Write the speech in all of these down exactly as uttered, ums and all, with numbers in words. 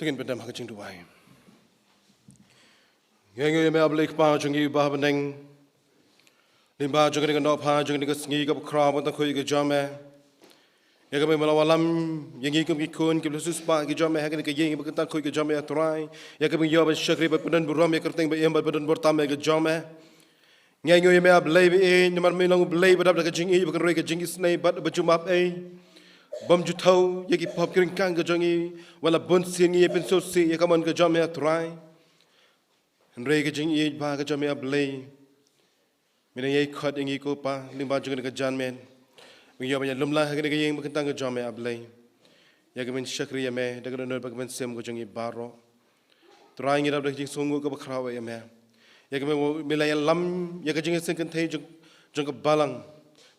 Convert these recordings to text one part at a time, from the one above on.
To ngin pyndem ha ka jingduwai. Ngi ainguh ïa me, A Blei Kpa jong ngi uba ha bneng, lyngba jong kane ka nohphai jong kane ka sngi kaba khraw ba nga tangkhuid ka jong me. Ïa kaba me la wallam ïa ngi kum ki khun kiba la siewspah ki jong me ha kane ka ïing ba nga tangkhuid ka jong me, A Trai. Ïa kaba ngi ïoh ban shakri bad pyndon burom ïa ka kyrteng ba im bad ba don bor tam ka jong me. Ngi ainguh ïa me, A Blei ba ïeit, namar me long U Blei ba dap da ka jingïeit, ba kynroi ka jingisynei bad ba jumap ei. Bym ju thaw ïa ki pop ki ryngkang ka jong ngi, wat la bun sien ngi ïa pynsngewsih ïa ka mon ka jong me, A Trai. Hynrei ka jingïeit ba ka jong me, A Blei, me nang ïai khot ïa ngi ko Pa, lyngba jong kane ka janmiet. Me ngi ïoh ban ïalum lang ha kane ka ïing ba kyntang ka jong me, A Blei. Ïa ka ban shakri ïa me da ka dohnud bad ka mynsiem ka jong ngi baroh. Trai, ngi dap da ka jingsngewnguh kaba khraw ïa me. Ïa ka me, me la ïalam ïa ka jingïaseng kynthei jong, jong ka balang.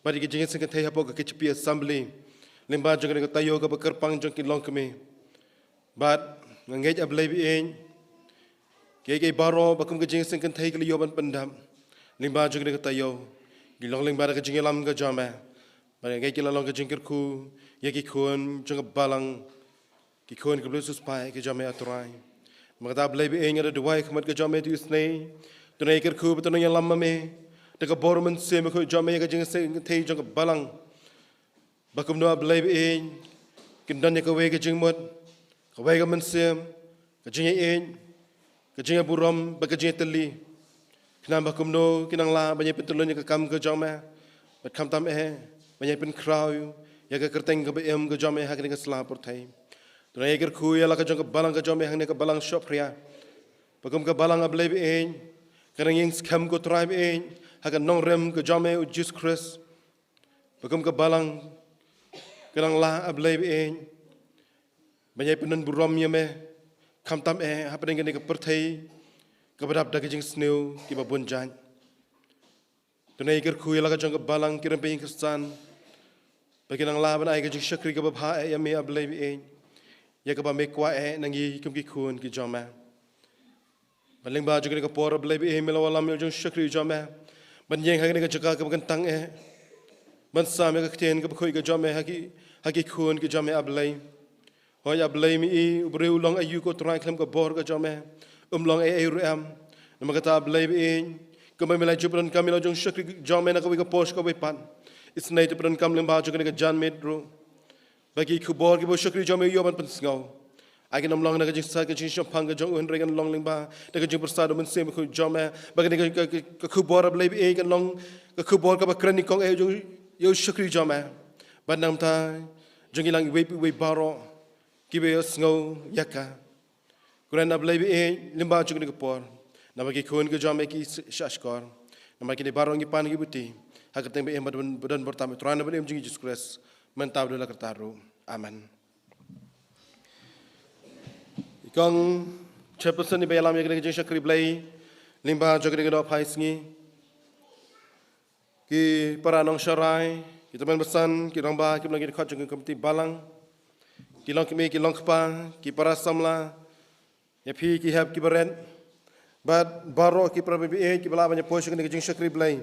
Bad ïa ka jingïaseng kynthei hapoh ka K J P Assembly, lyngba jong kane ka taïew kaba kyrpang jong ki longkmie. Bad nga ngeit, A Blei ba ïeit, kiei kiei baroh ba kum ka jingïaseng kynthei ki la ïoh ban pyndap lyngba jong kane ka taïew, ki long lyngba da ka jingïalam ka jong me. Bad nga ngeit ki la long ka jingkyrkhu ïa ki khun jong ka balang, ki khun kiba la siewspah ki jong me, A Trai. Namar kata, A Blei ba ïeit, nga da duwai ha khmat ka jong me ïa ka isynei. To nang ïai kyrkhu bad to nang ïalam ma me da ka bor u Mynsiem Bakhuid jong me ïa ka jingïaseng kynthei jong ka balang. Ba kumno, A Blei ba ïeit, kin don ïa kawei ka jingmut, kawei ka mynsiem, ka jingïaieit, ka jingïaburom bad ka jingïatylli. Khnang ba kumno kin nang lah ban ïai pyntyllun ïa ka kam ka jong me, bad khamtam eh ban ïai pynkhraw ïa ka kyrteng kaba im ka jong me ha kane ka sla pyrthei. To nang ïai kyrkhu ïa la ka jong ka balang ka jong me hangne, ka balang Shohphria. Ba kum ka balang, A Blei ba ïeit, ka nang ïeng skhem, ko Trai ba ïeit, ha ka nongrim ka jong me, U Jisu Khrist. Ba kum ka balang ka nang lah, A Blei ba ïeit, ban ïai pyndon burom ïa me, khamtam eh hapdeng kane ka pyrthei kaba dap da ki jingsniew kiba bun jait. To nang ïai kyrkhu ïa la ka jong ka balang, ki rympei ïing khristan, ba kin nang lah ban ai ka jingshakri kaba bha eh ïa me, A Blei ba ïeit, ïa kaba me kwah eh na ngi kum ki khun ki jong me. Bad lyngba jong kane ka por, A Blei ba ïeit, me la wallam ïa la ka jingshakri jong me ban ïeng ha kane ka jaka kaba kyntang eh, ban sam ïa ka ktien kaba khuid ka jong me ha ki, ha ki khun ki jong me, A Blei. Hooid, A Blei, me i, u briew u long aïu, ko Trai, khlem ka bor ka jong me? Um long ei ei ruh em. Namar kata, A Blei ba ïeit, kumba me la ju pyndonkam ïa la ka jingshakri jong me na kawei ka por sha kawei pat, isynei to pyndonkam lyngba jong kane ka janmiet ruh, ba ki khubor kiba u shakri jong me u ïoh ban pynsngew, ai kin ym long na ka jingsaid ka jingshemphang ka jong u, hynrei kan long lyngba da ka jingpyrsad u Mynsiem Bakhuid jong me. Ba kane ka, ka, ka, ka khubor, A Blei ba ïeit, kan long ka khubor kaba kren nyngkong eh ïa u, ïa u shakri jong me, bad na ka bynta jong ngi lang iwei pa iwei baroh kiba ïohsngew ïa ka. Kren, A Blei ba ïeit, lyngba jong kane ka por, namar ki khun ki jong me ki shahshkor. Namar kine baroh ngi pan ngi buti ha ka kyrteng ba im bad ba don bor tam, Trai, na ka bynta jong U Jisu Khrist, mynta bad la karta ruh. Amen. I kong chairperson iba ïalam ïa kane ka jingshakri Blei lyngba jong kane ka nohphai sngi, ki para nongsharai, ki tymmen basan, ki rangbah, ki ba long ki dkhot jong ka komiti balang, ki longkmie, ki longkpa, ki para samla, ïa phi ki hep ki barit, bad baroh ki para bangeit kiba lah ban ïa poi sha kane ka jingshakri Blei.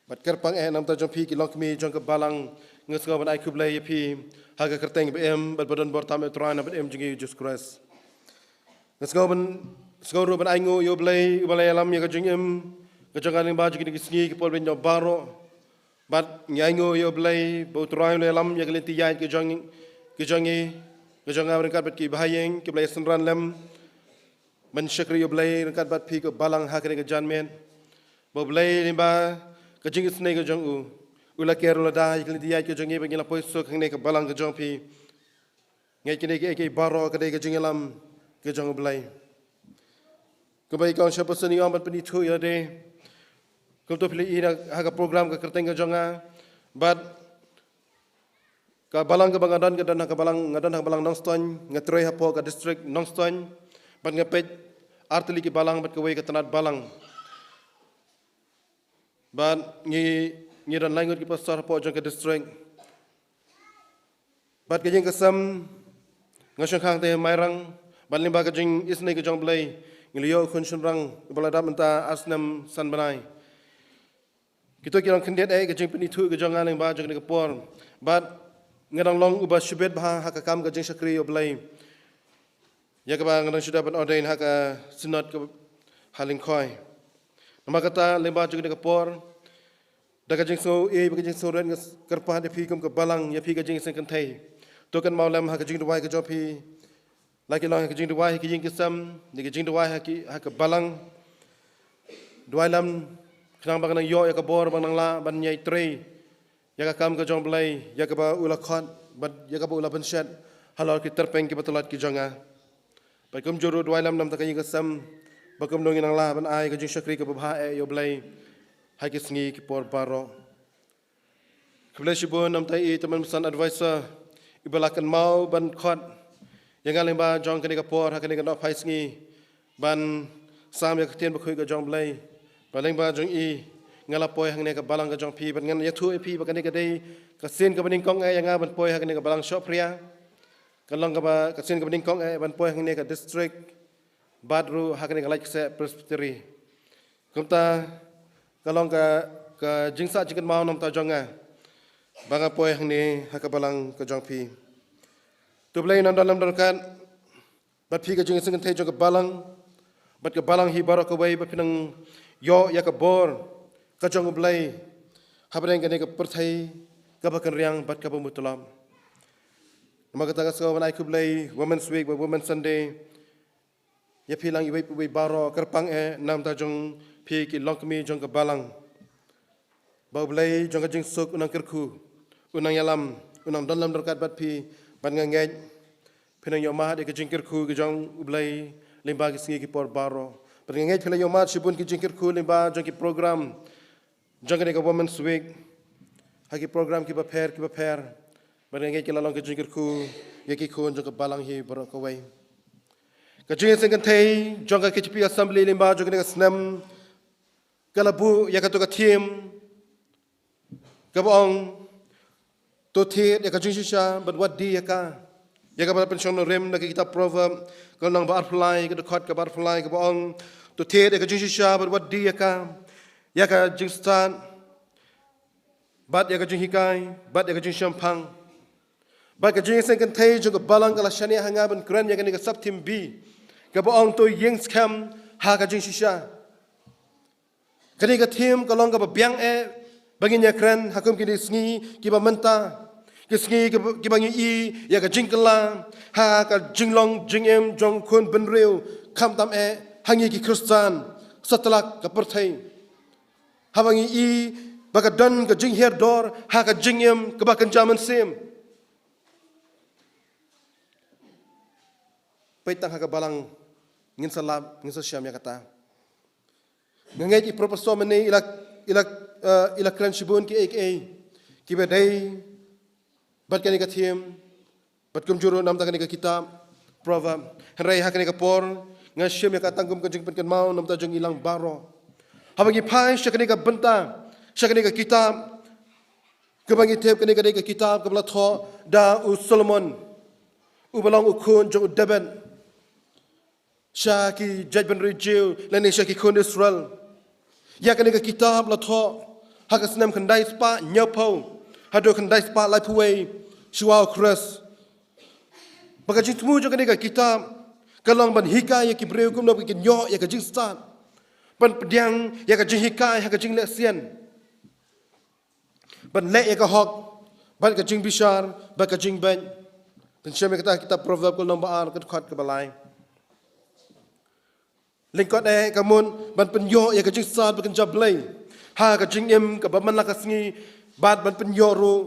Bad kyrpang eh na ka bynta jong phi ki longkmie jong ka balang, nga sngew ban ai khublei ïa phi ha ka kyrteng ba im bad ba don bor tam, eh Trai, na ka bynta jong U Jisu Khrist. Nga sngew ban, sngew ruh ban ainguh ïa U Blei uba la ïalam ïa ka jingim ka jong nga lyngba jong kine ki sngi, ki por beiñ noh baroh. Bad ngi ainguh ïa U Blei ba U Trai u la ïalam ïa ka lynti ïaid ka jong, ka jong ngi, ka jong nga ryngkat bad ki bahaïing kiba la ïasynran lem ban shakri ïa U Blei ryngkat bad phi ka balang ha kane ka janmiet. Ba U Blei lyngba ka jingisynei ka jong u, u la ker, u la da ïa ka lynti ïaid ka jong ngi ba ngi la poi suk hangne ka balang ka jong phi. Ngeit kine kiei kiei baroh ka dei ka jingïalam ka jong U Blei. Kumba i kong chairperson i ong, ban pynithuh ïa lade, kumto phi la i na ha ka program ka kyrteng ka jong nga, bad ka balang kaba nga don, ka don ha ka balang, nga don ha ka balang Nongstoiñ, nga trei hapoh ka district Nongstoiñ, bad nga peit artylli ki balang bad kawei ka tnat balang. Bad ngi, ngi don lai ngut ki pastor hapoh jong ka district. Bad ka ïing ka sem nga shongkhang te Mairang, bad lyngba ka jingisynei ka jong U Blei ngi la ïoh u khun shynrang uba la dap mynta ar snem san bnai. Kito ki long khyndiat eh ka jingpynithuh ka jong nga lyngba jong kane ka por. Bad nga dang long uba shibit bha ha ka kam ka jingshakri U Blei. ïa kaba nga dang shu dep ban ordain ha ka synod ka ha Lyngkhoi. Namar kata lyngba jong kane ka por, da ka jingsngew ïeit bad ka jingsngew rit nga kyrpad ïa phi kum ka balang, ïa phi ka jingïaseng kynthei. To kynmaw lem ha ka jingduwai ka jong phi, la ki long ha ka jingduwai ha ki ïing ki sem, ne ka jingduwai ha ki, ha ka balang. Duwai lem khnang ba kan nang ïoh ïa ka bor, ba kan nang lah ban ïai trei ïa ka kam ka jong U Blei, ïa kaba u la khot bad ïa kaba u la pynshet halor ki tyrpeng kiba tlot ki jong nga. Bad kumjuh ruh duwai lem namta ka ïing ka sem, ba kumno ngin nang lah ban ai ka jingshakri kaba bha eh ïa U Blei ha ki sngi ki por baroh. Khublei shibun namta i tymmen basan advisor iba la kynmaw ban khot ïa nga lyngba jong kane ka por ha kane ka nohphai sngi ban sam ïa ka ktien bakhuid ka jong U Blei. Bad lyngba jong i nga la poi hangne ha ka balang ka jong phi, bad ngan ïathuh ïa phi ba kane ka dei ka sien kaba nyngkong eh ïa nga ban poi ha kane ka balang shohphria. Ka long kaba, ka sien kaba nyngkong eh ban poi hangne ha ka district bad ruh ha kane ka Laitkaseh Presbytery. Kumta ka long ka, ka jingsah jingkynmaw namta jong nga ba nga poi hangne ha ka balang ka jong phi. To U Blei un nang don lem don ryngkat bad phi, ka jingïaseng kynthei jong ka balang, bad ka balang hi baroh kawei, ba phin nang ïoh ïa ka bor ka jong U Blei hapdeng kane ka pyrthei kaba kynriang bad kaba mutlop. Namar kata nga sngew ban ai khublei Women's Week bad Women's Sunday ïa phi lang iwei pa iwei baroh, kyrpang eh namta jong phi ki longkmie jong ka balang, ba U Blei jong ka jingsuk un nang kyrkhu, un nang ïalam, un nang don lem don ryngkat bad phi. Bad nga ngeit phin nang ïohmad ïa ka jingkyrkhu ka jong U Blei lyngba ki sngi ki por baroh. Bad nga ngeit phi la ïohmad shibun ki jingkyrkhu lyngba jong ki program jong kane ka Women's Week ha ki program kiba pher kiba pher. Bad nga ngeit ki la long ka jingkyrkhu ïa ki khun jong ka balang hi baroh kawei. Ka jingïaseng kynthei jong ka K J P Assembly lyngba jong kane ka snem ka la buh ïa kato ka theme kaba ong, to thied ïa ka jingshisha bad wat die ïa ka. Ïa kaba la pynshong nongrim na ka kitab Proverb ka lynnong ba arphew lai, ka dkhot kaba arphew lai, kaba ong, to thied ïa ka jingshisha bad wat die ïa ka, ïa ka jingstad bad ïa ka jinghikai bad ïa ka jingshemphang. Bad ka jingïaseng kynthei jong ka balang ka la shaniah ha nga ban kren ïa kane ka sub-theme B, kaba ong, to ïeng skhem ha ka jingshisha. Kane ka theme ka long kaba biang eh ba ngin ïakren ha kum kine ki sngi kiba mynta, ki sngi kiba, kiba ngi i ïa ka jingkylla ha ka jinglong jingim jong u khun bynriew, khamtam eh ha ngi ki Khristan satlak ka pyrthei. Haba ngi i ba ka don ka jinghiar dor ha ka jingim kaba kynja mynsiem. Peit tang ha ka balang, ngin sa lap, ngin sa shem ïa kata. Nga ngeit i Professor mynne i la, i la, eh, i la kren shibun kiei kiei kiba dei bad kane ka theme, bad kumjuh ruh namta kane ka kitab Proverb. Hynrei ha kane ka por nga shim ïa ka tang kum ka jingpynkynmaw namta jong ngi lang baroh. Haba ngi phai sha kane ka bynta, sha kane ka kitab, kaba ngi tip kane ka dei ka kitab kaba la thoh da u Solomon, uba long u khun jong u David, sha ki jaitbynriew Jiw lane sha ki khun Israel. Ïa kane ka kitab la thoh ha ka snem khyndai spah hynñiewphew haduh khyndai spah laiphew wei shuwa u Khrist. Bad ka jingthmu jong kane ka kitab ka long ban hikai ïa ki briew kumno ba kin ïoh ïa ka jingstad, ban pdiang ïa ka jinghikai ha ka jinglehsien, ban leh ïa ka hok bad ka jingbishar bad ka jingbeit. Pynshai ïa kata ha kitab Proverb ka lynnong ba ar, ka dkhot kaba lai. Lyngkot eh ka mut ban pynïoh ïa ka jingstad ba kynja Blei ha ka jingim kaba man la ka sngi, bad ban pynïoh ruh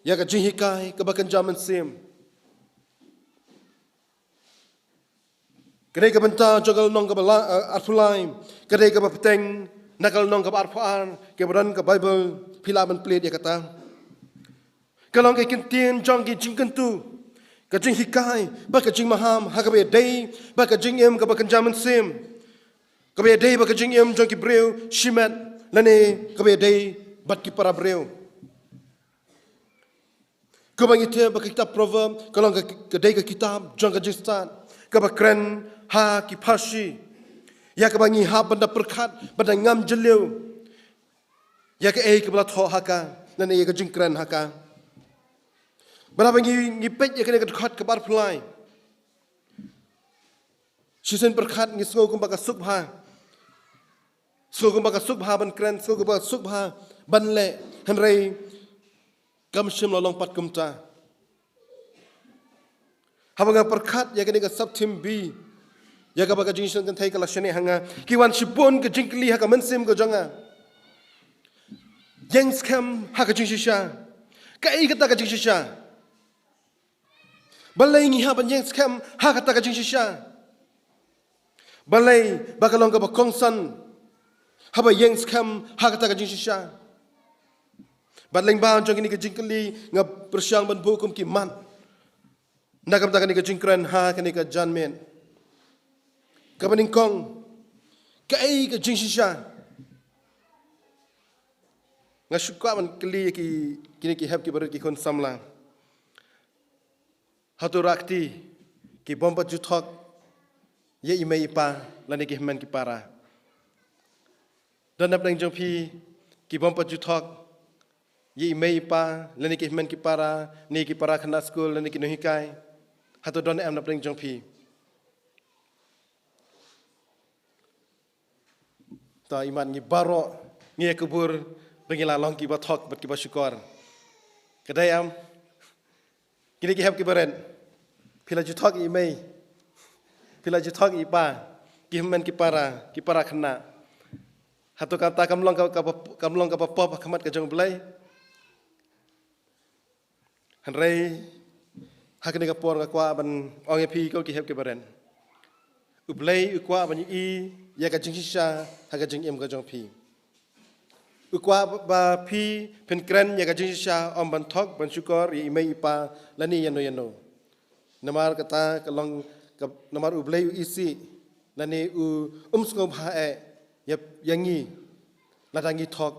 ïa ka jinghikai kaba kynja mynsiem. Ka dei ka bynta jong ka lynnong kaba la, eh, arphew lai, ka dei kaba bteng na ka lynnong kaba arphew ar, kaba don ka Baibl, phi lah ban plie ïa kata. Ka long ka kyntien jong ki jingkyntu, ka jinghikai bad ka jingmaham ha kaba ïadei bad ka jingim kaba kynja mynsiem, kaba ïadei bad ka jingim jong ki briew shimet lane kaba ïadei bad ki para briew. Kaba ngi tip ba ka kitab Proverb ka long ka, ka dei ka kitab jong ka jingstad, kaba kren ha ki pharshi ïa kaba ngi hap ban da pyrkhat, ban da ngam jylliew ïa kaei kaba la thoh ha ka, lane ïa ka jingkren ha ka. Bad haba ngi, ngi peit ïa kane ka dkhot kaba arphew lai, Shisien pyrkhat ngi sngew kumba ka suk bha. Sngew kumba ka suk bha ban kren, sngew kumba ka suk bha ban leh. Hynrei kam shym la long pat kumta. Haba nga pyrkhat ïa kane ka sub-theme B, ïa kaba ka jingshisha kynthei ka la shaniah ha nga, ki wan shibun ki jingkylli ha ka mynsiem ka jong nga. Ïeng skhem ha ka jingshisha. Kaei kata ka jingshisha? Balei ngi hap ban ïeng skhem ha kata ka jingshisha? Balei ba ka long kaba kongsan haba ïeng skhem ha kata ka jingshisha? Bad lyngba jong kine ki jingkylli nga pyrshang ban buh kum ki mat na ka bynta kane ka jingkren ha kane ka janmiet. Kaba nyngkong, kaei ka jingshisha? Nga shu kwah ban kylli ïa ki, kine ki hep ki barit ki khun samla. Hato rah kti ki bym pat ju thok ïa i mei i pa lane ki hynmen ki para? Don napdeng jong phi ki bym pat ju thok ïa i mei i pa lane ki hynmen ki para, ne ki para khynnah skul lane ki nonghikai? Hato don em napdeng jong phi? Ta imat ngi baroh ngi ïa kubur ba ngi la long kiba thok bad kiba shukor. Ka dei em? Kine ki hep ki barit, phi la ju thok ïa i mei, phi la ju thok ïa i pa, ki hynmen ki para, ki para khynnah. Hato kata kam long ka, ka, kam long kaba pop ha khmat ka jong U Blei? Hynrei ha kane ka por nga kwah ban ong ïa phi ko ki hep ki barit, U Blei u kwah ban ïohi ïa ka jingshisha ha ka jingim ka jong phi. U kwah ba phi phin kren ïa ka jingshisha, ym ban thok ban shukor ïa i mei i pa lane ïano ïano. Namar kata ka long ka, namar U Blei u isih lane u um sngewbha eh ïa, ïa ngi lada ngi thok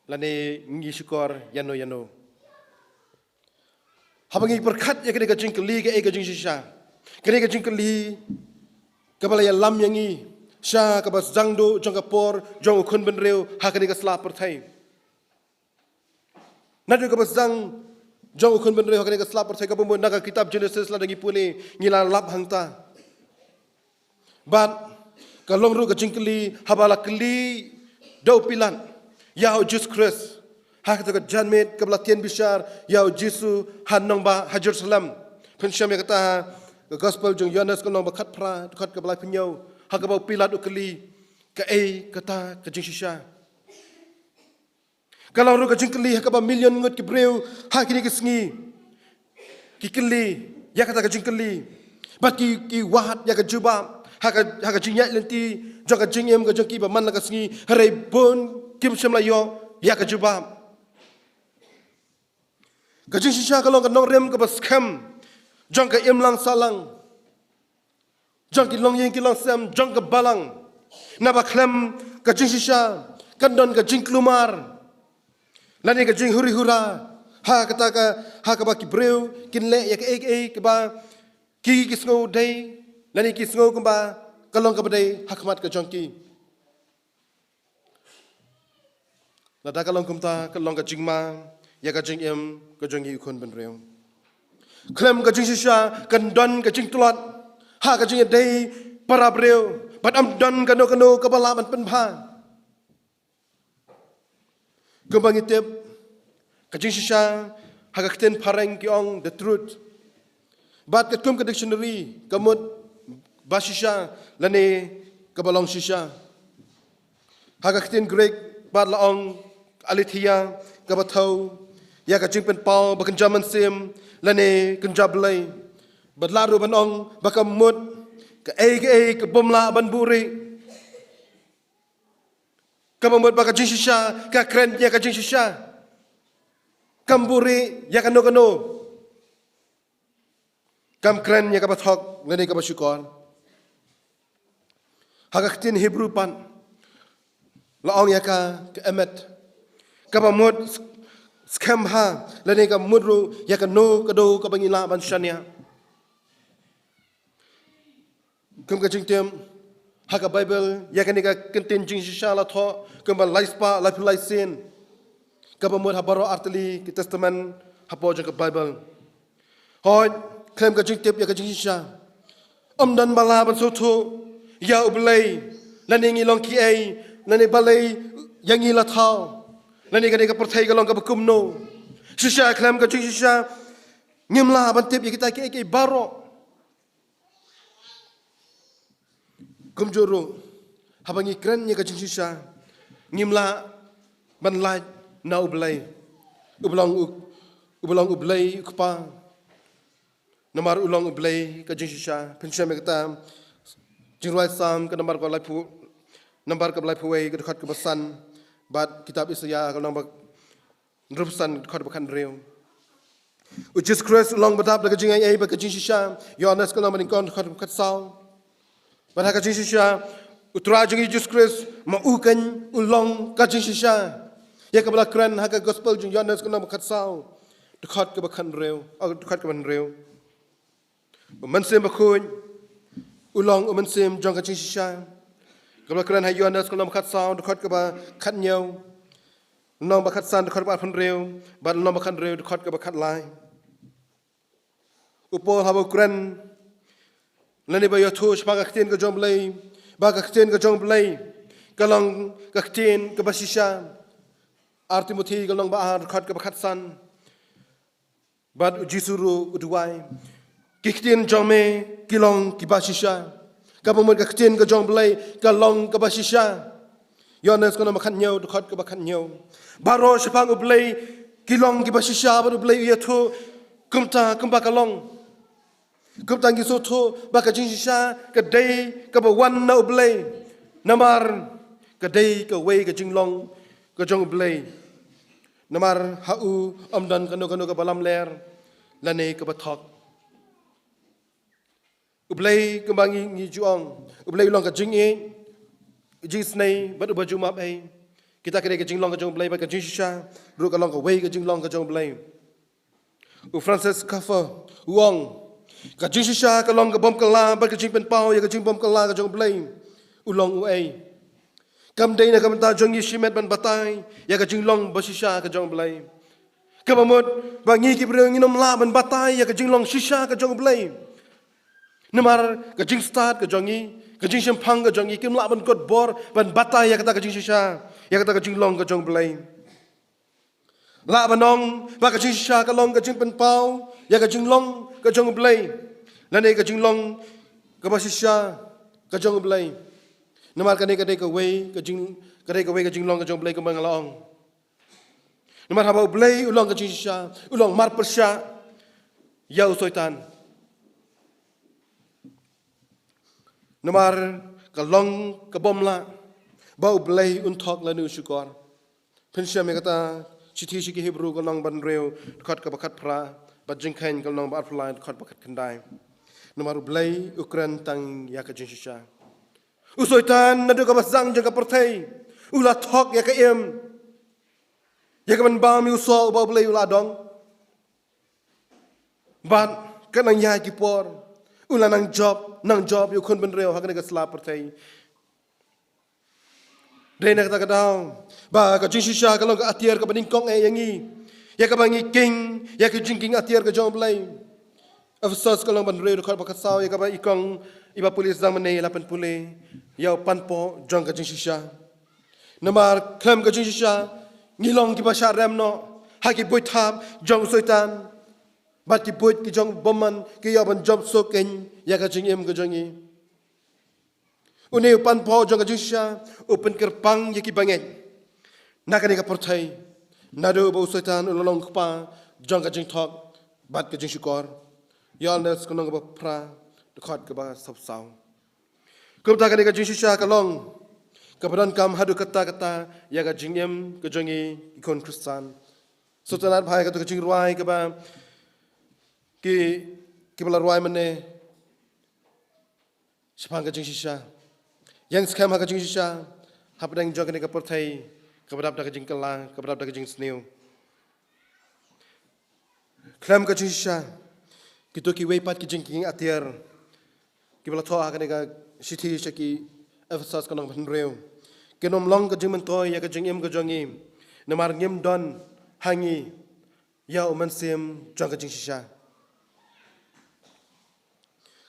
lane ngi shukor ïano ïano. Haba ngi pyrkhat ïa kane ka jingkylli, kaei ka jingshisha, kane ka jingkylli kaba la ïalam ïa ngi sha kaba sdang duh jong ka por jong u khunbynriew ha kane ka sla pyrthei. Naduh kaba sdang jong u khunbynriew ha kane ka sla pyrthei, kaba mut na ka kitab Genesis lada ngi pule ngi la lap hangta. Bad ka long ruh ka jingkylli haba la kylli da u Pilat ïa u Jisu Khrist ha kata ka janmiet kaba la tian bishar ïa u Jisu ha nongbah ha Jerusalem. Phin shem ïa kata ha ka Gospel jong u Ïoannis ka lynnong ba khatphra, dkhot kaba laiphew hynñiew, ha kaba u Pilat u kylli, kaei kata ka jingshisha? Ka long ruh ka jingkylli ha kaba million ngut ki briew ha kine ki sngi ki kylli ïa kata ka jingkylli. Bad ki, ki wad ïa ka jubab ha ka, ha ka jingïaid lynti jong ka jingim ka jong ki ba man la ka sngi, hynrei bun kim shym la ïoh ïa ka jubab. Ka jingshisha ka long ka nongrim kaba skhem jong ka imlang sahlang, jong ki longïing ki longsem, jong ka balang. Naba khlem ka jingshisha kan don ka jingkulmar lane ka jinghuri hura ha kata ka, ha kaba ki briew kin leh ïa kaei kaei kaba ki, ki sngew dei lane ki sngew kumba ka long kaba dei ha khmat ka jong ki. Lada ka long kumta, ka long ka jingma ïa ka jingim ka jong ngi u khunbynriew. Khlem ka jingshisha kan don ka jingtlot ha ka jingïadei para briew, bad ym don kano kano kaba lah ban pynbha. Kumba ngi tip, ka jingshisha ha ka ktien phareng ki ong the truth. Bad katkum ka dictionary ka mut ba shisha lane kaba long shisha. Ha ka ktien Greek pat la ong aletheia, kaba thew ïa ka jingpynpaw ba kynja mynsiem lane kynja blei. Bad la ruh ban ong ba ka mut kaei kaei ka bym lah ban buhrieh. Kaba mut ba ka jingshisha ka kren ïa ka jingshisha. Kam buhrieh ïa kano kano. Kam kren ïa kaba thok lane kaba shukor. Ha ka ktien Hebru pat la ong ïa ka, ka emet, kaba mut s-, skhem bha lane ka mut ruh ïa kano kano kaba ngi lah ban shaniah. Kum ka jingtip ha ka Baibl ïa kane ka kyntien jingshisha la thoh kumba lai spah laiphew lai sien, kaba mut ha baroh artylli ki testament hapoh jong ka Baibl. Hooid, khlem ka jingtip ïa ka jingshisha, Ym don ba lah ban sngewthuh ïa U Blei, lane ngi long kiei, lane balei ïa ngi la thaw, lane kane ka pyrthei ka long kaba kumno. Shisha khlem ka jingshisha ngim lah ban tip ïa kita kiei kiei baroh. Kumjuh ruh, haba ngi kren ïa ka jingshisha, ngim lah ban lait na U Blei. U ba long U, U ba long U Blei U Kpa. Namar U long U Blei ka jingshisha. Pynshem ïa kata, Jingrwai Salm ka nambar ka laiphew, nambar ka laiphew wei, ka dkhot kaba san, bad kitab Isaïah ka nambar hynriewphew san, dkhot ba khathynriew. U Jisu Khrist u long ba dap da ka jingaiei bad ka jingshisha. Ïoannis ka nambar nyngkong, dkhot ba khatsaw. Bad ha ka jingshisha, U Trai jong ngi Jisu Khrist, ma u keiñ u long ka jingshisha. Ïa kaba la kren ha ka gospel jong Ïoannis ka nambar khatsaw, dkhot kaba khathynriew, oh, dkhot kaba hynriew. U Mynsiem Bakhuid u long u mynsiem jong ka jingshisha. Kaba la kren ha Ïoannis ka nambar khatsaw, dkhot kaba khathynñiew. Nambar khatsan, dkhot ba arphew hynriew, bad nambar khathynriew, dkhot kaba khatlai. U Paul haba u kren, lane ba ïathuh shaphang ka ktien ka jong U Blei, ba ka ktien ka jong U Blei ka long ka ktien kaba shisha. Ar Timothi ka nambar ar, dkhot kaba khatsan. Bad U Jisu ruh u duwai, ki ktien jong me ki long kiba shisha. Kaba mut ka ktien ka jong U Blei ka long kaba shisha. Ïoannis ka nambar khathynñiew, dkhot kaba khathynñiew. Baroh shaphang U Blei ki long kiba shisha, bad U Blei u ïathuh kumta kumba ka long. Kumta ngi sngewthuh ba ka jingshisha ka dei kaba wan na U Blei. Namar ka dei kawei ka jinglong ka jong U Blei. Namar ha u ym don kano kano kaba lamler lane kaba thok. U Blei kumba ngi, ngi ju ong, U Blei u long ka jingïeit, jingsnei, bad uba ju map ei. Kita ki dei ka jinglong ka jong U Blei, bad ka jingshisha ruh ka long kawei ka jinglong ka jong U Blei. U Francis Schaeffer u ong, ka jingshisha ka long ka bym kylla bad ka jingpynpaw ïa ka jingbym kylla ka jong U Blei. U long uei? Kam dei na ka bynta jong ngi shimet ban batai ïa ka jinglong ba shisha ka jong U Blei. Kaba mut ba ngi ki briew ngin ym lah ban batai ïa ka jinglong shisha ka jong U Blei. Namar ka jingstad ka jong ngi, ka jingshemphang ka jong ngi, kim lah ban kot bor ban batai ïa kata ka jingshisha, ïa kata ka jinglong ka jong U Blei. Lah ban ong ba ka jingshisha ka long ka jingpynpaw ïa ka jinglong ka jong U Blei, lane ka jinglong kaba shisha ka jong U Blei. Namar kane ka dei kawei ka jing, ka dei kawei ka jinglong ka jong U Blei kumba nga la ong. Namar haba U Blei u long ka jingshisha, u long marpyrshah ïa u Soitan. Namar ka long ka bym lah ba U Blei un thok lane u shukor. Pynshem ïa kata shithi sha ki Hebru ka lynnong ba hynriew, dkhot kaba khatphra, bad Jingkheiñ ka lynnong ba arphew lai, dkhot ba khatkhyndai. Namar U Blei u kren tang ïa ka jingshisha. U Soitan naduh kaba sdang jong ka pyrthei u la thok ïa ka im, ïa ka ban bam ïa u soh uba U Blei u la dong. Bad ka nang ïa ki por u la nang jop, nang jop ïa u khun bynriew ha kane ka sla pyrthei. Dei na kata ka daw ba ka jingshisha ka long ka atiar kaba nyngkong eh ïa ngi, ïa kaba ngi king ïa ka jingking atiar ka jong U Blei. Ephesos ka lynnong ba hynriew, dkhot ba khatsaw, ïa kaba i kong i Bah Pule Sdang mynne i la pynpule ïa u panpoh jong ka jingshisha. Namar khlem ka jingshisha ngi long kiba shah rem noh ha ki buit thap jong u Soitan, bad ki buit ki jong u bymman ki ïoh ban jop suk keiñ ïa ka jingim ka jong ngi. Une u panpoh jong ka jingshisha u pynkyrpang ïa ki bangeit na kane ka pyrthei, naduh ba u Soitan u la long kpa jong ka jingthok bad ka jingshukor. Ïoannis ka lynnong kaba phra, dkhot kaba sawphew saw. Kumta kane ka jingshisha ka long kaba donkam haduh katta katta ïa ka jingim ka jong ngi ki khun Khristan. Sngewtynnat bha ïa kato ka jingrwai kaba ki, kiba la rwai mynne shaphang ka jingshisha. Ïeng skhem ha ka jingshisha hapdeng jong kane ka pyrthei kaba dap da ka jingkylla, kaba dap da ka jingsniew. Khlem ka jingshisha, kito kiwei pat ki jingking atiar kiba la thoh ha kane ka shithi sha ki Ephesos ka lynnong ba hynriew kin ym long ka jingmyntoi ïa ka jingim ka jong ngi, namar ngim don ha ngi ïa u mynsiem jong ka jingshisha.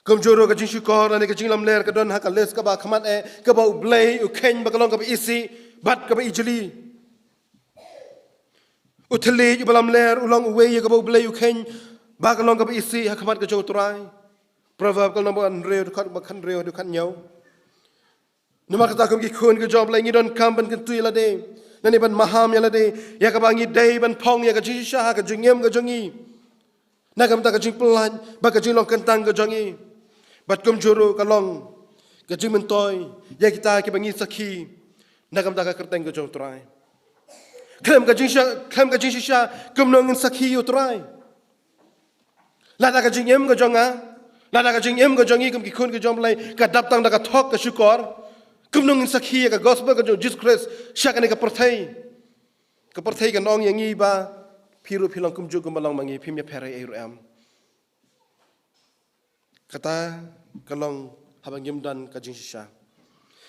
Kumjuh ruh ka jingshukor lane ka jinglamler ka don ha ka list kaba khmat eh, kaba U Blei u kheiñ ba ka long kaba isih bad kaba ijli. U thylliej uba lamler u long uwei ïa kaba U Blei u kheiñ ba ka long kaba isih ha khmat ka jong U Trai. Proverb ka lynnong ba hynriew, dkhot ba hynriew haduh hynñiew. Namar kata kum ki khun ka jong U Blei ngi donkam ban kyntu ïa lade, lane ban maham ïa lade ïa kaba ngi dei ban phong ïa ka jingshisha ha ka jingim ka jong ngi, na ka bynta ka jingpyllait bad ka jinglong kyntang ka jong ngi. Bad kumjuh ruh ka long ka jingmyntoi ïa kita kiba ngi sakhi na ka bynta ka kyrteng ka jong U Trai. Khlem ka jingshisha, khlem ka jingshisha kumno ngin sakhi ïa U Trai? Lada ka jingim ka jong nga, lada ka jingim ka jong ngi kum ki khun ka jong U Blei ka dap tang da ka thok ka shukor, kumno ngin sakhi ïa ka gospel ka jong U Jisu Khrist sha kane ka pyrthei? Ka pyrthei kan ong ïa ngi ba phi ruh phi long kumjuh kumba long ma ngi, phim ïapher ei ei ruh em. Kata ka long haba ngim don ka jingshisha.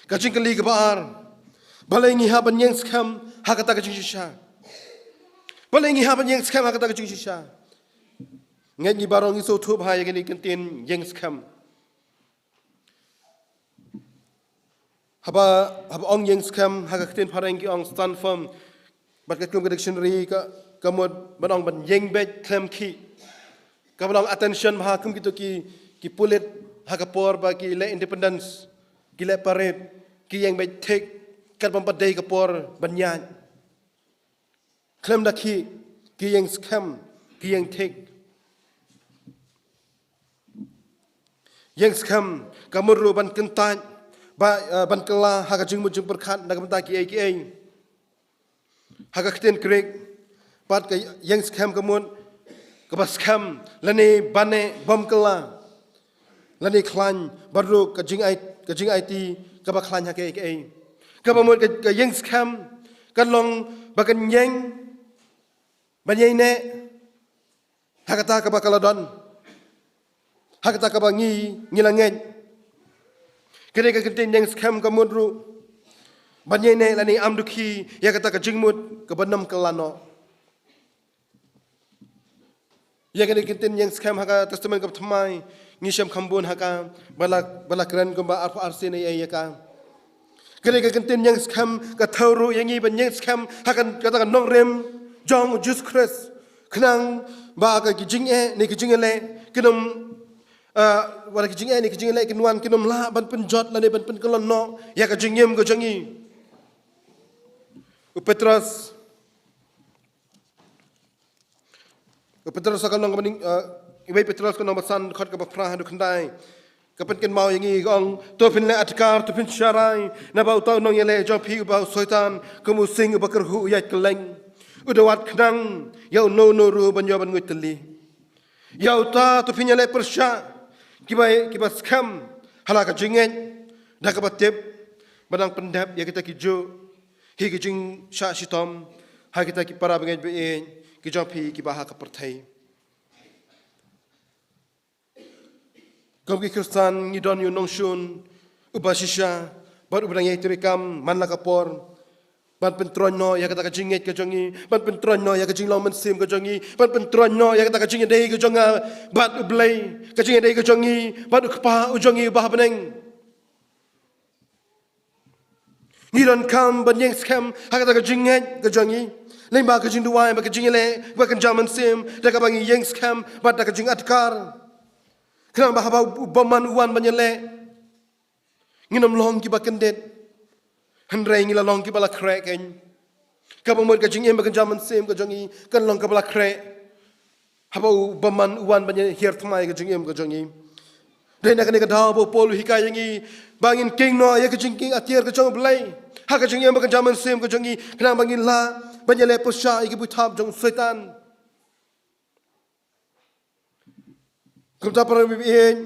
Ka jingkylli kaba ar, balei ngi hap ban ïeng skhem ha kata ka jingshisha? Balei ngi hap ban ïeng skhem ha kata ka jingshisha? Ngeit ngi baroh ngi sngewthuh bha ïa kane ka ktien ïeng skhem. Haba, haba ong ïeng skhem ha ka ktien phareng ki ong stand firm. Bad katkum ka dictionary ka, ka mut ban ong ban ïeng beit khlem khih. Kaba long attention bha kum kito ki, ki pulit ha ka por ba ki leh independence, ki leh parade, ki ïeng beit thik katba ym pat dei ka por ban ïaid. Khlem da khih, ki ïeng skhem, ki ïeng thik. Ïeng skhem ka mut ruh ban kyntait, ba, eh, ban kylla ha ka jingmut jingpyrkhat na ka bynta kiei kiei. Ha ka ktien Greek pat ka ïeng skhem ka mut kaba skhem lane bane bym kylla, lane khlaiñ, bad ruh ka jingai, ka jingaiti kaba khlaiñ ha kiei kiei. Kaba mut ka, ka ïeng skhem kan long ba kan ïeng ban ïeng ne ha kata kaba ka la don, ha kata kaba ngi, ngi la ngeit. Kane ka ktien ïeng skhem ka mut ruh ban ïeng ne lane am dukhi ïa kata ka jingmut kaba nym kylla noh. Ïa kane ka ktien ïeng skhem ha ka Testament kaba Thymmai ngi shem kham bun ha ka, ba la, ba la kren kumba arphew arsien ïa ka. Kane ka ktien ïeng skhem ka thew ruh ïa ngi ban ïeng skhem ha ka, kata ka nongrim jong U Jisu Khrist. Khnang ba ka ki jingeh ne ki jingeh leh kin ym, ah, wat la ki jingeh ne ki jingeh leh kin wan kin ym lah ban pynjot lane ban pynkyllon noh ïa ka jingim ka jong ngi. U Petros, U Petros ka lynnong kaba nyngkong, eh, Iwei Petros ka lynnong ba san, dkhot kaba phra haduh khyndai. Ka pynkynmaw ïa ngi ka ong, to phin leh adkar, to phin sharai, naba uta u nongïaleh jong phi uba u Soitan, kum u sing uba kyrhuh u ïaid kylleng, u da wad khnang ïa uno uno ruh ban ïoh ban nguid tylli. Ïa uta to phin ïaleh pyrshah kiba, kiba skhem ha la ka jingngeit da kaba tip, ba dang pyndep ïa kita kijuh hi ki jingshah shitom ha kita ki para bangeit ba ïeit ki jong phi kiba ha ka pyrthei. Kum ki Khristan ngi don ïa u nongshun uba shisha bad uba dang ïai treikam man la ka por ban pyntroiñ noh ïa kata ka jingngeit ka jong ngi, ban pyntroiñ noh ïa ka jinglong mynsiem ka jong ngi, ban pyntroiñ noh ïa kata ka jingïadei ka jong nga bad U Blei, ka jingïadei ka jong ngi bad U Kpa u jong ngi uba ha bneng. Ngi donkam ban ïeng skhem ha kata ka jingngeit ka jong ngi lyngba ka jingduwai bad ka jingïaleh bad ka jingïaid mynsiem, da kaba ngi ïeng skhem bad da ka jingadkar, khnang ba haba u bymman u wan ban ïaleh, ngin ym long kiba kyndit, hynrei ngi la long kiba la khreh kein. Kaba mut ka jingim bad ka jingïaid mynsiem ka jong ngi kan long kaba la khreh haba u bymman u wan ban ïahiar thymmai ka jingim ka jong ngi. Dei na kane ka daw ba u Paul u hikai ïa ngi ba ngin king noh ïa ka jingkieng atiar ka jong U Blei ha ka jingim bad ka jingïaid mynsiem ka jong ngi, khnang ba ngin lah ban ïaleh pyrshah ïa ki buit thap jong u Soitan. Kumta para bangeit,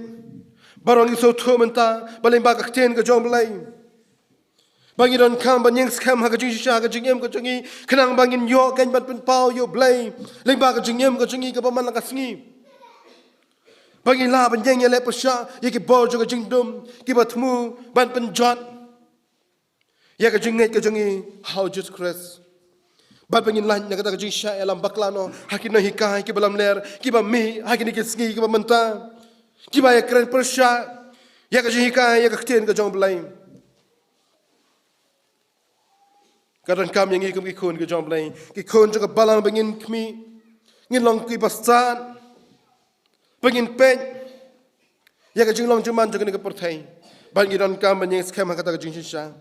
baroh ngi sngewthuh mynta ba lyngba ka ktien ka jong U Blei ba ngi donkam ban ïeng skhem ha ka jingshisha ha ka jingim ka jong ngi, khnang ba ngin ïoh kein ban pynpaw ïa U Blei lyngba ka jingim ka jong ngi kaba man la ka sngi. Ba ngin lah ban ïeng ïaleh pyrshah ïa ki bor jong ka jingdum kiba thmu ban pynjot ïa ka jingngeit ka jong ngi ha U Jisu Khrist. Bad ba ngin lait na kata ka jingshah ïalam bakla noh ha ki nonghikai kiba lamler kiba mih ha kine ki sngi kiba mynta. Kiba ïakren pyrshah ïa ka jinghikai ïa ka ktien ka jong U Blei. Ka donkam ïa ngi kum ki khun ka jong U Blei, ki khun jong ka balang, ba ngin khmih, ngin long kiba stad, ba ngin peit ïa ka jinglong jingman jong kane ka pyrthei, ba ngi donkam ban ïeng skhem ha kata ka jingshisha.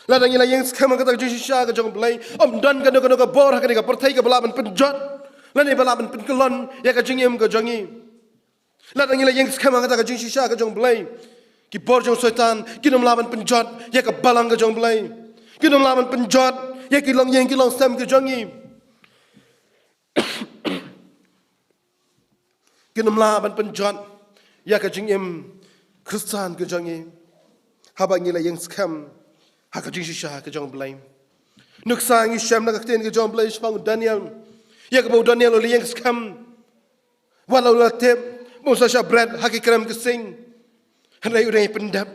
Lada ngi la ïeng skhem ha kata ka jingshisha ka jong U Blei, ym don kano kano ka bor ha kane ka pyrthei kaba lah ban pynjot lane ba lah ban pynkyllon ïa ka jingim ka jong ngi. Lada ngi la ïeng skhem ha kata ka jingshisha ka jong U Blei, ki bor jong u Soitan kin ym lah ban pynjot ïa ka balang ka jong U Blei. Kin ym lah ban pynjot ïa ki longïing ki longsem ka jong ngi. Kin ym lah ban pynjot ïa ka jingim Khristan ka jong ngi, haba ngi la ïeng skhem ha ka jingshisha ka jong U Blei. Nuksa ngi shem na ka ktien ka jong U Blei shaphang u Daniel, ïa kaba u Daniel u la ïeng skhem. Wat la u la tip ba un sa shah bret ha ki krem ki sing, hynrei u dang pyndep